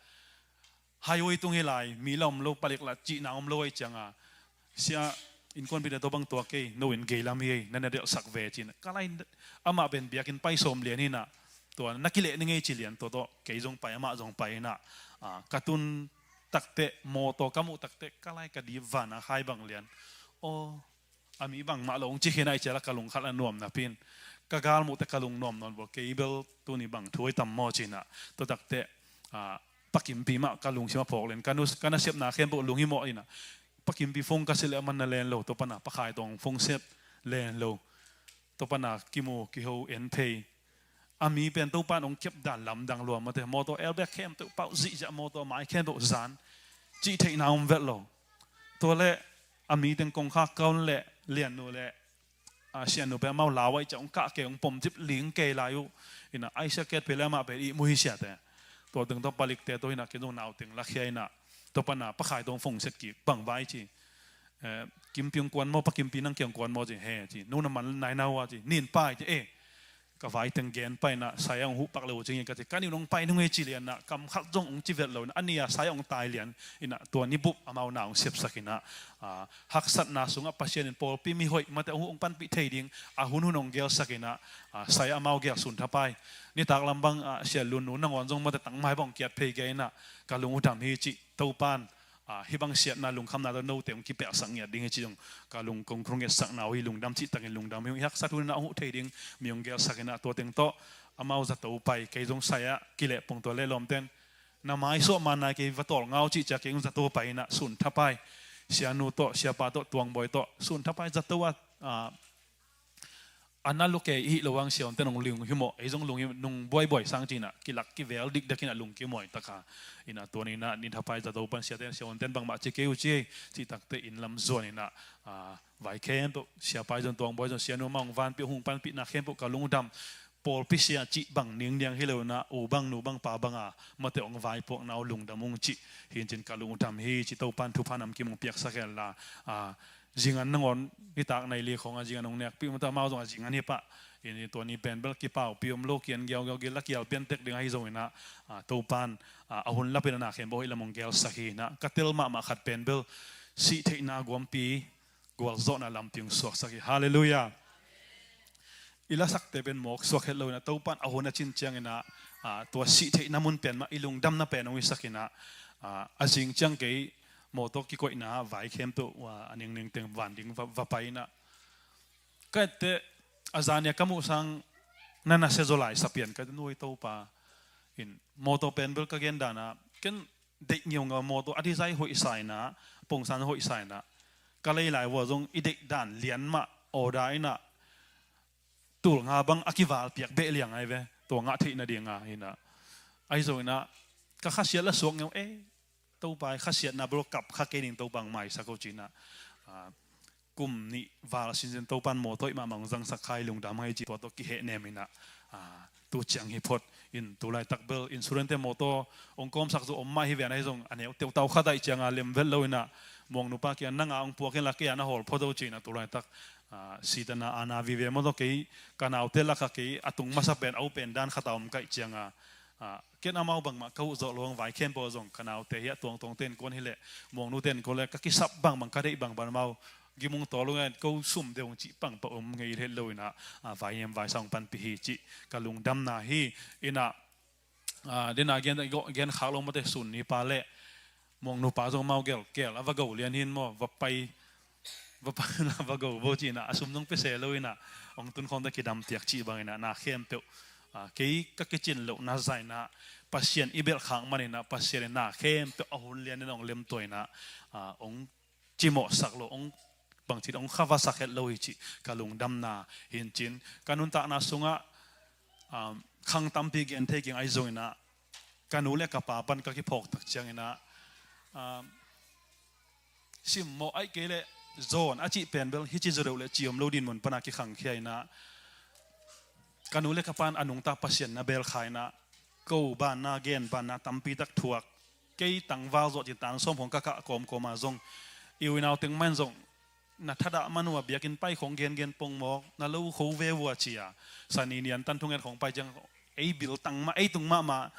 Highway tung hi lai, mi la om lo, palik la cihna om lo a i cianga. Sia, innkuanpihte tawh bang tuak kei, no in gei lam hi ei, na na delhsak ve cin. Ka lai, amah pen biakinn pai sawm lian hi na. Tua, na kileh ni ngei ci lian, tua tawh, kei zong pai, amah zong pai hi na. Ah, ka tun takteh, mawtaw ka muh takteh, ka lai ka dip vana khai bang lian. Aw, a mi bangmah lo hong ci khin a i cia la ka lung khat a nuam napi in. Ka gal muh teh ka lung nuam nawn bawl, kei bel tuni bang thu hoi tam maw cin a. Tua takteh, ah, Pa Kimpi mah ka lungsim a phawk len. Ka nu, ka nasepna khempeuh lunghimawh in a. Pa Kimpi phone ka silh leh a man na len lo. Tua pana Pa Khai Tawng phone silh len lo. Tua pana kimu, kiho, en phei. A mi pen Topan hong kep dan lamdang lua mate. Mawtaw airbag khempeuh pauh zihziah, mawtaw mai khempeuh zan. Cih theihna om vet lo. Tua leh a mi teng kongkhak kaun leh liannu leh, a, siannu pen amau lau a i ciah hong kah kei, hong pomcip ling kei lai uh. Ina Isaac Ket phei leh amah pen ihmu hi siate. Tua teng tawh palikte tawh ina kei zong nau teng lakhia ina. Tua pana Pa Khai Tawng phone set kik bang vai ci. Eh, Kimpi hong kuan maw, Pa Kimpi nang kiang kuan maw ci. He ci. Nu na man nai na uh a ci. Nin pai ci. Eh, ka vai teng gen pai inah, sai a hong huh pak lo uh cingin ka ci, ka nih un hong pai nung ei ci lian inah, kam khat zong hong ci vet lo inah, a ni a sai a hong tai lian inah, tua ni bup amau na hong sepsak inah, ah, haksatna sungah Pasian in pawlpi mi hoih mate hong huh hong panpih thei ding a hun hun hong gelsak inah, ah, sai a amau gel sun thapai. Nitak lam bang, ah, Sia Lun nu nangawn zong mate tangmai bang hong kiat phei gei inah, ka lung uh dam hi cih, Topan, ah, hih bang siatna lungkhamna tawh note hong kipelhsak ngiat ding hi cih zong ka lung kong kong ngetsak na uh hi. Lungdam cihtakin lungdam hi. Hong haksat hun inah hong huh thei ding mi hong gelsak inah, tua teng tawh amau zato pai, kei zong sai ah kileh pong tua leh lawmten na maisuah man nai, kei va tawlnga uh cih ciang kei zong zato pai inah sun thapai. Sianu tawh, siapa tawh, Tuangbawi tawh sun thapai zato ah, ah, a na lua kei hi lo ang, Sia Hun ten hong lunghimawh, ei zong lunghimawh, nung buaibuai sang ci inah kilak kivel dikdak inah lungkim huai tak a inah, tua ni inah ni thapai zato pan siate in, Sia Hun ten bangmah ci kei uh ci ei, cih takteh inn lam zuan inah, ah, vai khempeuh, siapa zong, Tuangbawi zong, sianu amau hong vanpih, hong panpihna khempeuh ka lung uh dam. Pawlpi sia cih bang ningniang hi lo inah, u bang, nu bang, pa bang a mate hong vaipuakna uh lungdam ung cih hi in cin ka lung uh dam hi cih, Topan thupha namkim hong piaksak hen la, ah, zingan nangawn nitak nai li khong a zingan hong nekpih mate, amau zong a zingan hi pah. In tua ni pen bel kipaupih om lo, kian giaugiau gil a kial pian tek ding ahi zong inah, ah, Topan, ah, a hun lap inah na khempeuh hoih lam hong gelsak hi inah, ka tel mahmah khat pen bel sih theihna guampi gualzawhna lampi hong suaksak hi. Halleluiah. I lasakte pen mawk suak het lo inah, Topan a hun a cin ciang inah, ah, tua sih theihna mun pen mah i lungdamna pen hong hisak inah, ah, a zing ciang kei mawtaw kikoihna vai khempeuh, ah, a ningning teng van ding va, va pai inah. Ka etteh a zan nia ka muh sang na nasia zaw lai sa pian ka, nuai Topa in, mawtaw pen bel ka gen dan ah ken deih ngiaungau, mawtaw a design hoih sa inah, pongsan hoih sa inah, ka lei lai vua zong i deih dan lian mah order inah, tul nga bang a kival piak beh liang ai ve, tua ngah theih nading a inah. Ahi zong inah ka khasiat la suak ngeu, eh, Topa, khasiatna bel kap kha kei ning, Topa hong maisak o ci inah, ah, kum nih val sinsin Topan mawtaw hoih mahmah hong zangsak kha hi, lungdam hi ci, tua tawh kihehnem inah, ah, tu ciang hi phot in, tu laitak bel insurance te mawtaw hong kawmsak zo om mah hi ve inah, ahi zong a neu teutau khat ahih ciang a lem vet lo inah, Muang nupa kiang, nang a hong puak hen la kei a na hawl phot o ci inah, tu laitak, ah, sitana ana vive mawtaw kei, ka naute lak ah kei a tung masa pen, a u pen dan khat a om ka hih ciang a, ah, ken amau bangmah ka huh zawh lo ang, vai khempeuh zong ka naute hi a, tuangtuang ten kuan hileh, Muang nu ten kuan leh, ka kisap bangbang, ka deih bangbang amau gimung tawl lo ngen, ko sum deuh hong cih pangpang om ngei het lo inah, ah, vai hiam vai sa hong panpih hi cih ka lungdamna hi inah, ah, dena gen, gen khak lo mate, sun nipa leh Muang nupa zong amau gel, gel a va go lian hin maw, va pai, va pai na va go vo ci inah, a sum zong pia se lo inah, hong tun khawngte kidam piak cih bang inah, na khempeuh, ah, kei ka kicin lohna zah inah Pasian i belh khak man inah, Pasian in na khempeuh a hun lian inah hong lemtua inah, ah, hong cimawhsak lo, hong bangci hong khavasak het lo hi cih ka lungdamna hi in cin. Ka nuntakna sungah, um, khang tampi gen thei keng, ahi zong inah ka nu le ka pa pan ka kiphawk tak ciang inah, um, simmawh ahih kei leh zawn a cih pen bel hici zaw deuh leh ci om lo dinmun pan a kikhangkhia inah, ka nu le ka pan a nungta Pasian na belh kha inah, ko banna, gen banna tampi tak thuak, kei tangval zawh cin tan sawm khawng ka kah kawmkawm a zong, i u i nau teng mah in zong na thadah man uh a, biakinn pai khawng gengen pongmawk, na lo kho ve uh a ci a, Sani ni an tan thunget khawng pai ciang, ei bil tang mah, ei tung mahmah,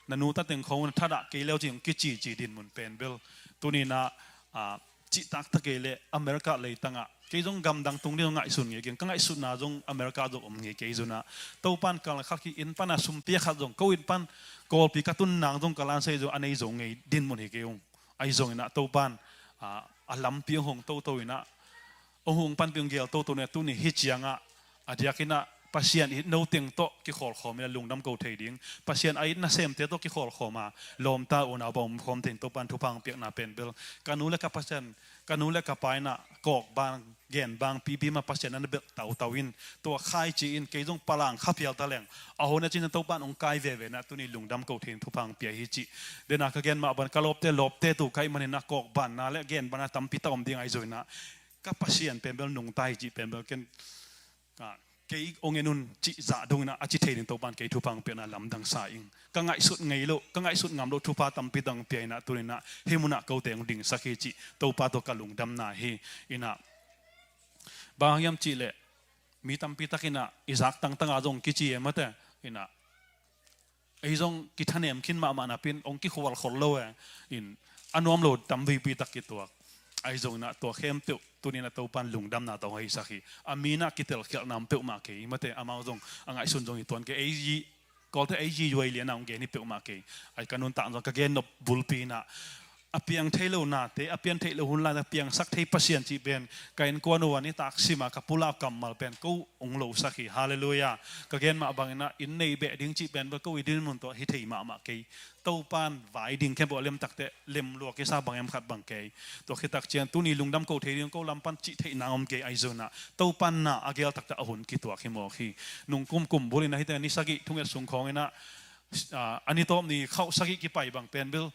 na nu ta teng khawng na thadah kei leu cin kici ci dinmun pen bel tuni inah, ah, cihtak ta kei leh America leitangah kei zong gamdang tung ding ngaihsun ngei keng, ka ngaihsutna zong America zong om ngei kei zong inah, Topan kal khat hi, inn pan a sum pia khat zong, ko inn pan Kawlpi ka tun nang zong ka lansei zong a nei zo ngei dinmun hi kei ung. Ahi zong inah Topan, ah, a lampi hong hong toto inah, hong hong panpih hong gel toto inah, tuni hi ciangah a diak inah Pasian it no teng tawh kikhawlkhawm inah lungdam ko thei ding, Pasian a it nasemte tawh kikhawlkhawm a, lawmta unau bang omkhawm thei in Topan thupha hong piakna pen bel, ka nu le ka Pasian, ka nu le ka pa inah kawk bang, gen bang pipi mah Pasian na na belh tautau in, tua khaici in kei zong palang kha phial ta leng, a hun a cin Topan hong kai veve inah tuni lungdam ko thei in thupha hong pia hi cih. Dena ka gen mah ban ka lawpte, lawpte tu ka hih man inah kawk banna le gen banna tampi ta om ding ahi zong inah, ka Pasian pen bel nungta hi cih pen bel ken, ah, kei hong en un cih zah dong inah a ci thei ding Topan kei thupha hong piakna lamdang sa ing. Ka ngaihsut ngei loh, ka ngaihsut ngam loh thupha tampi tang pia inah tuni inah hih munah kote hong dingsak hi cih Topa tawh ka lungdamna hi inah. Bang hang hiam cih leh, Mi tampi takin ah i zak tangtang a zong kici e mate. In ah ei zong kithanem khin mahmah napi-in hong kikhual khol lo e. In a nuam lo tampipi tak kituak. Ahi zongin ah tua khempeuh tuni-in ah Topa'n lungdamna tawh hong heisak hi. A mi-in ah kitelkhialhna om peuhmah kei mate, amau zong a ngaihsun zong hi tuan kei. Ei Kawlte ei zizuai lian a hong gen hi peuhmah kei. Ai ka nuntak zong ka gen nop bulpi-in ah a piang thei lo nate, a pian theih loh hun lai-in a piangsak thei Pasian cih pen ka innkuan uh a nitak sim a ka pulak kammal pen ko hong losak hi. Halleluiah. Ka gen mah bangin ah inn nei beh ding cih pen bel ko i dinmun tawh hi thei mahmah kei. Topa'n vai ding khempeuh a lem takteh lem lua kisa bang hiam khat bang kei. Tua khit tak ciang tuni lungdam ko thei ding ko lam pan cih theih nang om kei, ahi zongin ah Topa'n na a gel takteh a hun kituak hi mawk hi. Nung kum kum bul in ah hite ni sagih thunget sung khawng in ah, ah, a ni tawp ni khauh sagih kipai bang pen bel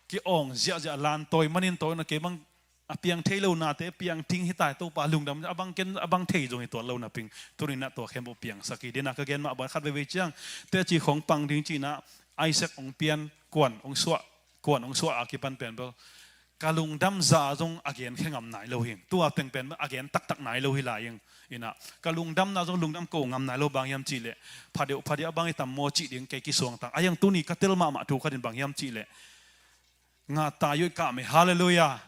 ki-awng ziahziah, lan tawi manin tawi na kei bang a piang thei lo nate piang thing hi tai, Topa lungdam, a bang ken a bang thei zong hi tuan lo napi-in tuni-in ah tua khempeuh piangsak hi. Dena ka gen mah bang khat veivei ciang teci khawng pang ding ci-in ah Isaac hong pian kuan hong suah, kuan hong suah a kipan pen bel ka lungdam za zong a gen khe ngam nai lo hi. Tua teng pen a gen taktak nai lo hi lai ing. In ah ka lungdamna zong lungdam ko ngam nai lo, bang hiam cih leh phadeuh phadeuh a bang hi tam maw cih ding kei kisuangtak. A hiang tuni ka tel mahmah thu khat in bang hiam cih leh nga ta yoi ka me, halleluiah.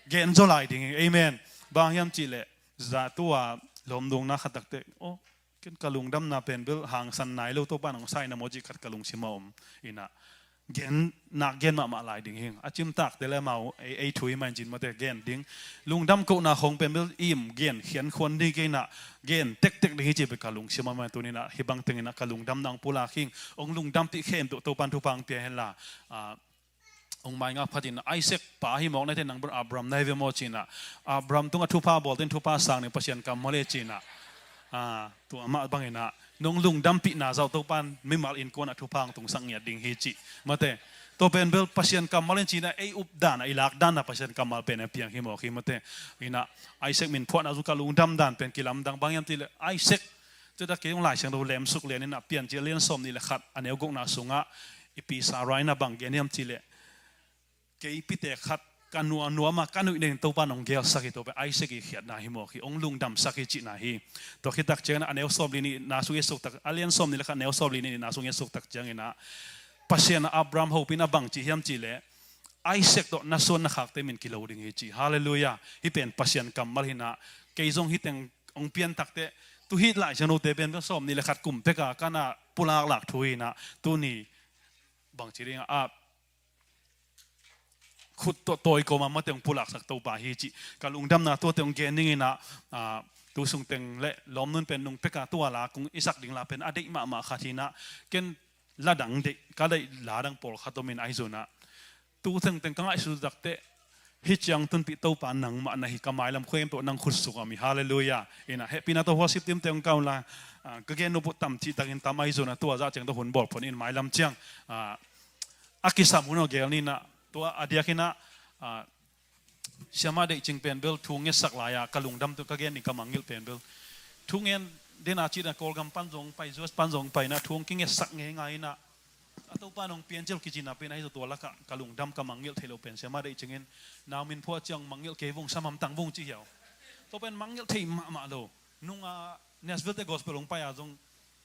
Gen zaw lai ding hi, amen. Bang hiam cih leh za tua lawmdungna khat takteh, oh, ken ka lungdamna pen bel hangsan nai lo, Topa'n hong sa hi na maw cih khat ka lungsim a om. In ah gen, nak gen mahmah lai ding hi. A cimtakte le amau ei, ei thu hi mah in cin mate gen ding. Lungdam kohna khawng pen bel im gen khiankhuan ding kei in ah gen tektek ding hi cih pen ka lungsim a om. Tuni-in ah hih bang teng in ah ka lungdamna hong pulak hi. Hong lungdampih khempeuh Topa'n thupha hong pia hen la. Ah, hong maingak phatin Isaac pa hi mawk na hite, nang bel Abraham na hi ve maw ci-in ah, Abraham tungah thupha bawlte in thupha sang ding Pasian kammal hi ci-in ah, ah, tua mah bangin ah nong lungdampihna zah uh Topa'n mimal innkuan ah thupha hong tungsak ngiat ding hi cih mate. Tua pen bel Pasian kammal hi ci-in ah ei updan ah i lakdan ah Pasian kammal pen a piang hi mawk hi mate. In ah Isaac min phuahna zong ka lungdam dan pen kilamdang, bang hiam cih leh Isaac, tua kei zong Lai Siangtho lemsuk lian in ah Piancil a lian sawmnih le khat a neu gukna sungah i pi Sarah in ah bang gen hiam cih leh kei pitek khat ka nuamnuam a ka nuih nading Topa'n hong gelsak hi. Tua pen Isaac i khiatna hi mawk hi, hong lungdamsak hi cihna hi. Tua khit tak ciangin ah a neu sawmli nihna sung i et suk tak, a lian sawmnih le khat a neu sawmli nihna sung i et suk tak ciangin ah Pasian ah Abraham hopihna bang ci hiam cih leh Isaac tawh na suan na khakte min kilo ding hi ci. Halleluiah. Hih pen Pasian kammal hi in ah kei zong hih teng hong pian takteh tu hih Lai Siangthote pen bel sawmnih le khat kum pek a ka na pulaklak thu hi in ah tuni bang ci ding ah khut tawh tawi kawm a mate hong pulaksak Topa hi cih ka lungdamna tuate hong gen ning in ah, ah, tu sung teng le lawmnu'n pen nung pek a tua la kong i sak ding la pen a deih mahmah khat hi in ah, ken la dang deih, ka deih la dang pawlkhat om in, ahi zongin ah tu tengteng ka ngaihsut takteh hih ciang tunpih Topa nangmah na hi, ka mailam khempeuh nang khutsung a om hi. Halleluiah. In ah hehpihna tawh worship team te hong kah un la, ah, ka gen nop uh tam cihtakin tam, ahi zongin ah tua zah ciang tawh hun bawl phot in, mailam ciang, ah, a kisam hun aw gel ni in ah. Tua a diakin ah, ah, Siamah Deih Cing pen bel thu ngetsak lai-a ka lungdam, tu ka gen ding ka mangngilh pen bel thu ngen dena cih dan Kawlgam pan zong pai, U S pan zong pai in ah thu hong kingetsak ngeingai in ah, a Topa'n hong piancil kici napi-in, ahi zong tua lakah ka lungdam ka mangngilh theih loh pen Siamah Deih Cing in nau min phuah ciang mangngilh kei vung, sa hamtang vung ci hiau. Tua pen mangngilh thei mahmah lo. Nung a Nashville te gospel hong pai a zong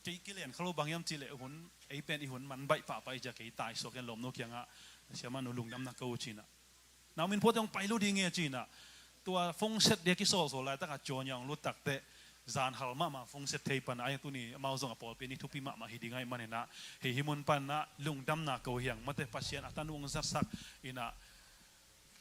kei kilen kha lo, bang hiam cih leh hun, ei pen i hun man baih pahpah i ci a, kei taisuak in lawmnu kiangah, Siamah nu, lungdam na ko ci in ah, nau min phuah te hong pai lo ding e ci in ah, tua phone set dia kisawlsawl laitak a John Young lut takteh zan hal mahmah phone set thei pan a, a tuni amau zong a pawlpi ni thupi mahmah hi ding ahih manin ah, hih, hih mun pan ah lungdamna ko hi hang, mate, Pasian a tanu hong zatsak in ah,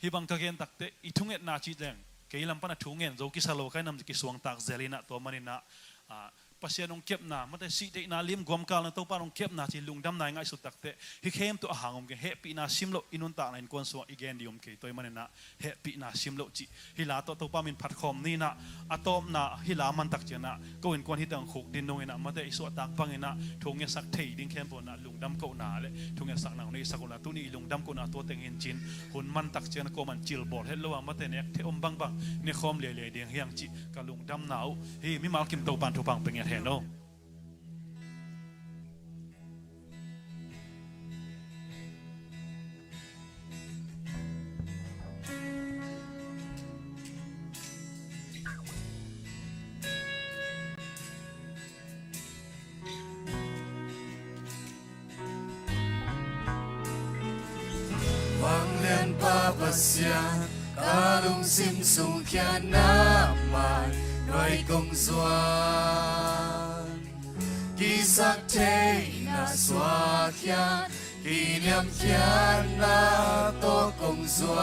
hih bang ka gen takteh i thungetna cih leng kei lam pan a thu ngen zo kisa lo, ka nam kisuangtak zel in ah, tua manin ah, ah, Pasian hong kepna, mate, sih deihna, lim guam kalna, Topa hong kepna cih lungdamna i ngaihsut takteh hih khempeuh a hang om kei, hehpihna sim loh i nuntakna innkuan sungah i gen ding om kei. Tua ahih manin ah hehpihna sim loh cih hih la tawh Topa min phat khawm ni in ah, a tawpna hih la man tak ciangin ah ko innkuan hih teng khuk din nung in ah, mate, i suahtak bangin ah thu ngetsak thei ding khempeuh in ah lungdam kohna le thu ngetsakna hong neisak un la, tuni i lungdam kohna tua teng hi in cin, hun man tak ciangin ah ko man cil bawl het lo a, mate, nek thei om bangbang ne khawm liailiai ding hi hang cih ka lungdamna uh hi. Mimal kim Topa'n thupha hong pia ngiat hen aw. Pasian, ka lungsim sung khiatna man nuai kong zuan. Kisap theihna suak khiat, kiniam khiatna tawh kong zuan.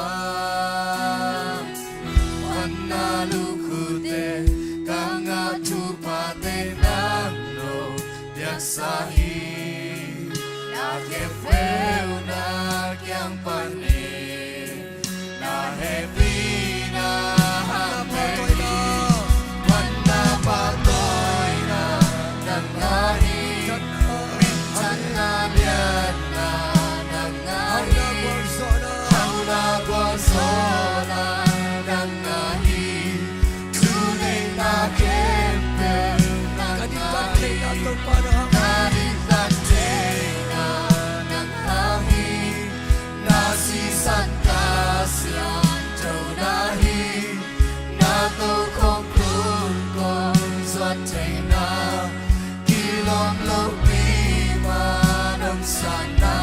Huanna lukhute ka ngah, thuphate nang nong piaksa hi. Na khempeuh na kiang panin, na hehpihna hang thei hi. Huanna pahtawina nang ngah hi. Minthanna liatna nang ngah hi. Hauhna gualzawhna nang ngah hi. Thuneihna khempeuh nang ngah hi. Ka diktat theihna nang ngah hi. Na sisan ka siangthona hi. Na tokhom phung kong zuat theihna, kilawm lopi mah nong sanna,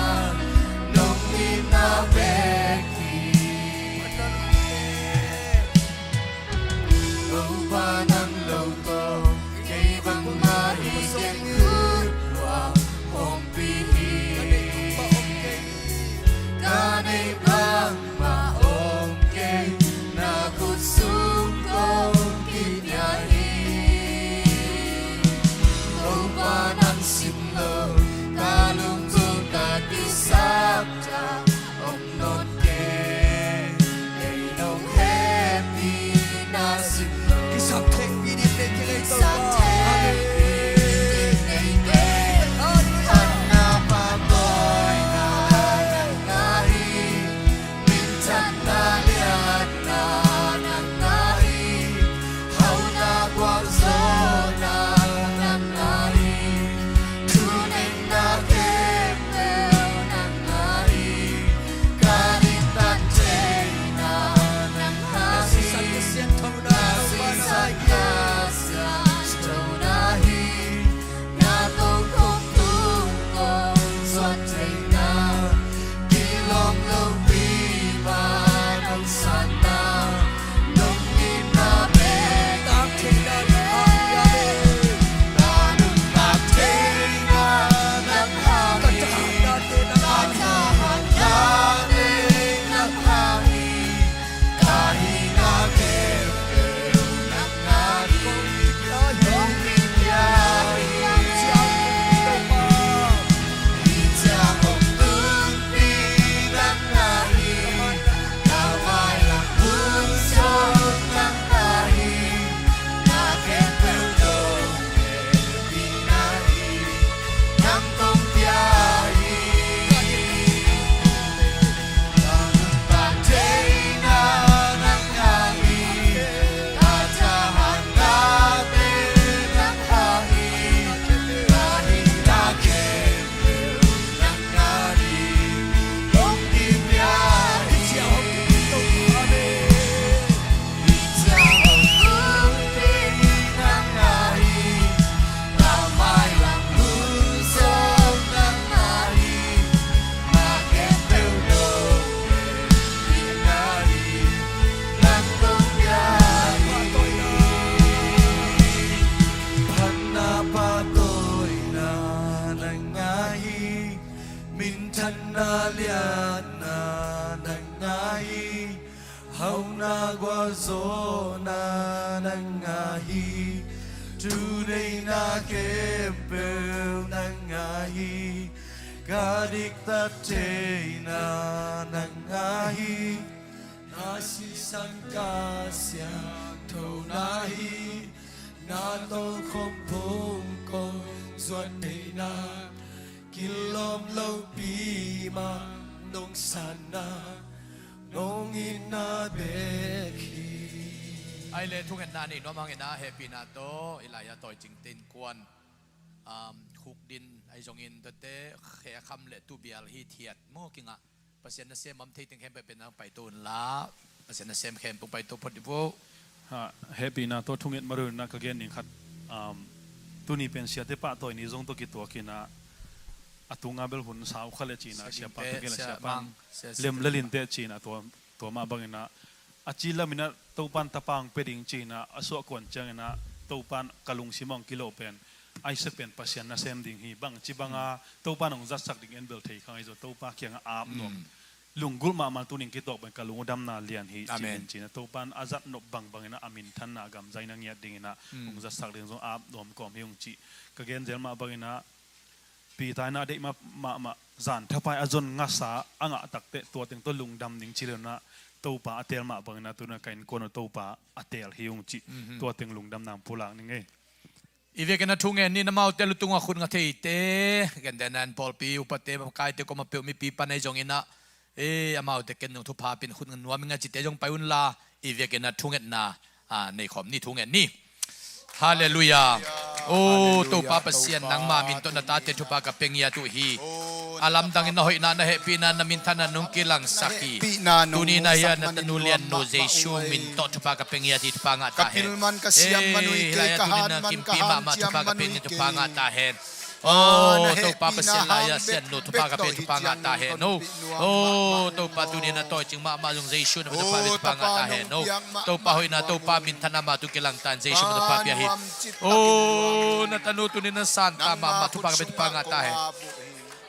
nong itna bek hi. Topa nang lo tawh kei bangmah i genkhut uh a ompih hi. Ka neih bangmah om kei, na khut sung kong kipia hi. Topa nang sim lo, ka lungtang ka kisap tak om nawn kei. Ei nong hehpihna sim lo. Kisap theihpih ding nei kei, Topa. Amen. Huanna pahtawina nang ngah hi. Minthanna liatna nang ngah hi. Hauhna gualzawhna nang ngah hi. Thuneihna khempeuh nang ngah hi. Ka diktat theihna nang ngah hi. Na sisan ka siangthona, na sisan ka siangthona hi. Na tokhom phung kong zuat theihna, kilawm lopi mah nong sanna, nong itna bek. Nuntak theihna nang ngah hi. Na nuntak theihna nang ngah hi. Ka thahatnate nang ngah hi. Ka thahatnate nang ngah hi. Ka hihna khempeuh nang ngah hi. Kong kipia hi. Hih ciang hong tunpih nang ngah hi. Ka mailam hun sung nang ngah hi. Na khempeuh nong hehpihna hi. Nang kong pia hi. Minthanna liatna nang ngah hi. Hauhna gualzawhna nang ngah hi. Thuneihna khempeuh nang ngah hi. Ka diktat theihna nang ngah hi. Na sisan ka siangthona hi. Na tokhom phung kong zuat theihna, kilawm lopi mah nong sanna, nong itna bek hi. Ai le thungetna nei nuam hangin a hehpihna tawh i lai-a tawi cingte innkuan, um, khukdin ahi zongin tuate khe a kham le tubial hi thiat maw kingah Pasian nasem om thei teng khempeuh pen nang paito unla, Pasian nasem khempeuh paito phot dih vo. Ha, hehpihna tawh thunget marun na ka gen ning khat, um, tuni pen siate pahtawi ni zong tawh kituakin a, a tunga bel hun sau kha le cina, sia ding siapa te, tawh kila sia siapa mang, sia lem le lin te cina tua Tua mah banginah a ci laminah Topan tapa hong pia ding ci-inah a suah kuan cianginah Topan ka lungsim hong kilawh pen Isaac pen Pasian nasem ding hi. Bangci banga Topan hong zatsak ding en bel thei kha ngei zaw, Topa kiangah ap nuam. Lunggulh mahmah tuning kitawk pen ka lungdamna lian hi. Amen. Ci-in cinah Topan a zat nop bangbanginah a minthanna a gamzaina ngiat dinginah hong zatsak ding zong ap nuam kawm hi hong cih. Ka genzel mah banginah Peter inah a deih mah mahmah zan thapai a zon ngasa a ngah takteh tua teng tawh lungdam ding ci leunah Topa a teel mah banginah tunah ka innkuan uh Topa a teel hi hong cih. Tua teng lungdamna hong pulak ning ei. I vekin a thu ngen ni, na maute lutung a khut nga theite, gentehna in pawlpi upate makaite koma peuh mipi pan ei zonginah, e, amaute ken zong thupha pin khut nga nuam ing a cite zong pai unla, i vekin a thungetna a, nei khawm ni, thu ngen ni. Halleluiah. O Topa Pasian, nangma min tawh na tate thupha ka pia ngiat uh hi. A lamdangin na hoihna, na hehpihna, na minthanna nong kilangsak hi. Tuni na hia na tanu liannu Jesu min tawh thupha ka pia ngiat hi, thupha ngah ta hen. Ei, hilai-ah tuni na kimpi mahmah thupha ka pia ngiat, thupha ngah ta hen. O Topa Pasian, lai-ah siannu thupha ka pia, thupha ngah ta hen. O Topa, tuni na tawicing mahmah zong Jesu na thupha pia, thupha ngah ta hen. O Topa hoihna, Topa minthanna amah tung kilang ta hen, Jesu na thupha pia hi. O na tanu tuni na santa mahmah thupha ka pia, thupha ngah ta hen.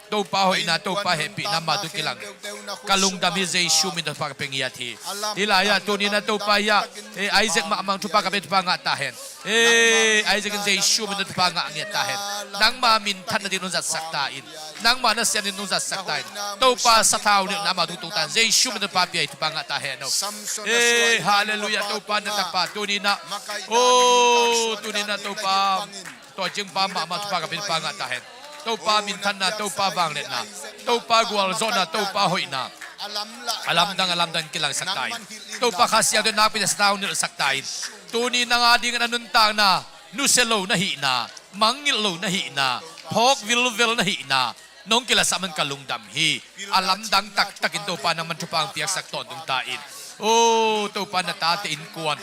Topa hoihna, Topa hehpihna amah tung kilang. Ka lungdam hi, Jesu min tawh thupha ka pia ngiat hi. Hilai-ah tuni na Topa hiah, e, Isaac mahmah thupha ka pia, thupha ngah ta hen. E, Isaac in Jesu min tawh thupha ngah ngiat ta hen. Nangma minthanna ding nong zatsak ta in. Nangma nasem ding nong zatsak ta in. Topa sathau nilhna amah tung tung ta hen. Jesu min tawh thupha pia hi, thupha ngah ta hen. O e, halleluiah. Topa na tapa tuni na, o tuni na Topa tawicing pa mahmah thupha ka pia, thupha ngah ta hen. Topa minthanna, Topa vangliatna, Topa gualzawhna, Topa hoihna a lamdang, a lamdang kilangsak ta in. Topa Kha Siangtho in nakpi takin sathau nilhsak ta in. Tuni nang a dingin a nuntakna nusia lo na hihna, mangngilh lo na hihna, phawk vilvel na hihna nong kilatsah man ka lungdam hi. A lamdang taktakin Topa nangman thupha hong piaksak tawntung ta in. O Topa, na tate innkuan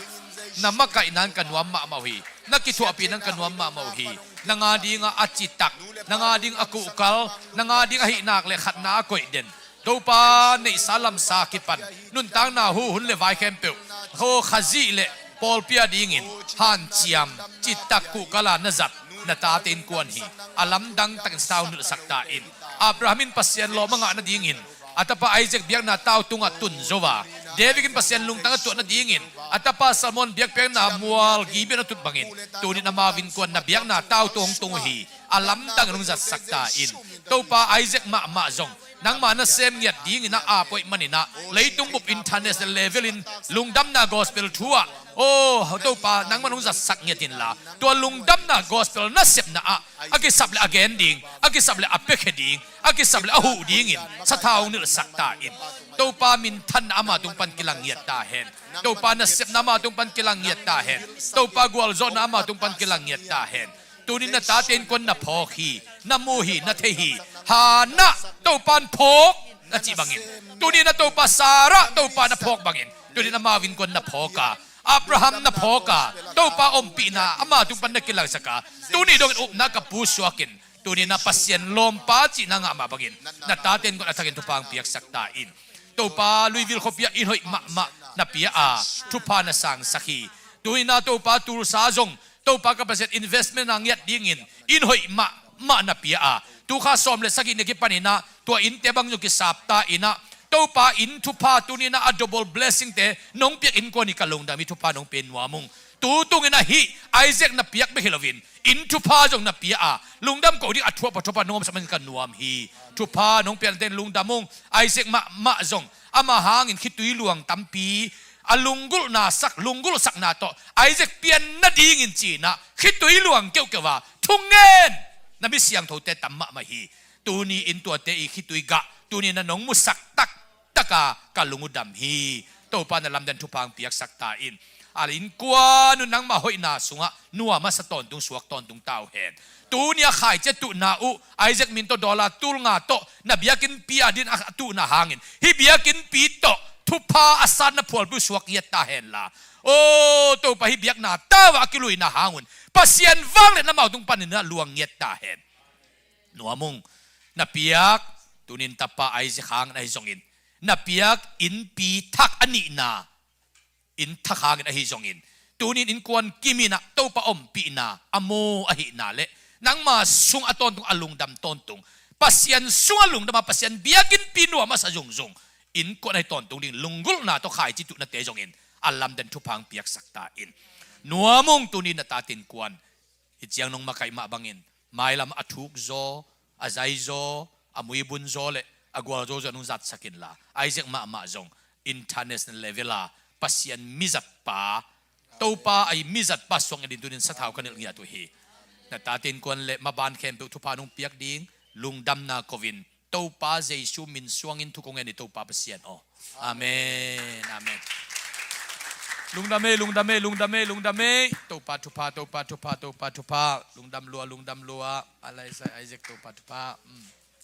na makaihna in ka nuam mahmah uh hi. Na kithuahpihna in ka nuam mahmah uh hi. Nang a dingah a citak, nang a ding a kuhkal, nang a ding ahih nak le khatna a koih den, Topa neihsa lamsa kipan nuntakna huhun le vai khempeuh, ho Khazih le pawlpi a dingin hanciam, citak, kuhkal a na zat na tate innkuan hi. A lamdang takin sathau nilhsak ta in. Abraham in Pasian lawm a ngah nadingin a tapa Isaac biakna tau tungah tun zo a, David in Pasian lungtang a tuah nadingin a tapa Solomon biakpiakna mual Gibeon a tut bangin tunin amau innkuan na biakna tau tung hong tung uh hi. A lamdang in hong zatsak ta in. Topa, Isaac mahmah zong nangma nasem ngiat dingin a ap uh ahih maninah leitung bup international level in lungdamna gospel thu ah, o Topa, nangman hong zatsak ngiat inla, tua lungdamna gospel nasepna ah a kisap le a gen ding, a kisap le a piakhia ding, a kisap le a huh dingin sathau hong nilhsak ta in. Topa minthanna ama tung pan kilang ngiat ta hen. Topa nasepna ama tung pan kilang ngiat ta hen. Topa gualzawhna ama tung pan kilang ngiat ta hen. Tunin na tate innkuan na phawk hi, na mu hi, na thei hi. Hannah Topa in phawk na cih bangin, tunin na Topa Sarah Topa na phawk bangin, tunin amau innkuan na phawk a, Abraham na phawk a, Topa ompihna ama tung pan na kilangsak a, tuni dongin upna ka pusuakin, tunin na Pasian lawmpa cihna ngah mah bangin na tate innkuan a thakin thupha hong piaksak ta in. Topa, Louisville khuapi ah inn hoih mahmah na pia a, thupha na sangsak hi. Tunin na Topa, Tulsa zong Topa ka Pasian, investment a ngiat dingin inn hoih mahmah na pia a, tukha sawm le sagih ni a kipaninah tua innte bang zong kisap ta inah, Topa, inn thupha tuninah a double blessingte nong piak innkuan hi, ka lungdam hi, thupha nong pia in nuam ung. Tu tungin ahih Isaac na piak bek hi loin inn thupha zong na pia a, lungdam ko ding a thuahpha thuahpha nong omsak man ka nuam hi. Thupha nong piaknate in lungdam ung. Isaac mahmah zong ama hangin khitui luang tampi a lunggulhna sak, lunggulhsakna tawh Isaac pian nadingin cinah khitui luang keuhkeuh a thungen na mi siangthote tam mahmah hi. Tuni in tuate i khitui gah tuni na nong musak taktak a ka lung uh dam hi. Topa na lamdang thupha hong piaksak ta in. A innkuan uh nangmah hoihna sungah nuam a sa tawntung, suak tawntung ta uh hen. Tuni a khaici a tuhna uh Isaac min tawh dollar tul nga tawh na biakinnpi a din a tuhna hangin hih biakinnpi tawh thupha a satna phualpi uh suak ngiat ta henla, aw Topa, hih biakna tau ah a kiluina hangun Pasian vangliatna amau tung panin a luang ngiat ta hen. Nuam ung. Na piak tunin tapa Isaac hangin ahi zongin na piak innpi thak a nihna, inn thak hangin ahi zongin, tunin innkuan kimin ah Topa ompihna a mu ahihna le nangma sung a tawntung a lungdam tawntung, Pasian sung a lungdam a Pasian biakinnpi nuam a sa zungzung innkuan ahi tawntung ding lunggulhna tawh khaici tuhnate zongin a lamden thupha hong piaksak ta in. Nuam ung, tunin na tate innkuan hih ciang nong makaih mah bangin mailam a thuk zaw, a zai zaw, a muibun zaw le a gual zaw zaw nong zatsak inla, Isaac mahmah zong international level a Pasian mizatpa, Topa ahi mizatpa suang in ding tunin sathau ka nilh ngiat uh hi. Na tate innkuan le maban khempeuh thupha nong piak ding lungdamna ko-in Topa Jesu min suangin thu kong ngen hi, Topa Pasian aw. Amen. Amen. Lungdam ei, lungdam ei, lungdam ei, lungdam ei. Topa thupha, Topa thupha, Topa thupha. Lungdam lua, lungdam lua. Alaisa Isaac, Topa thupha. Mm.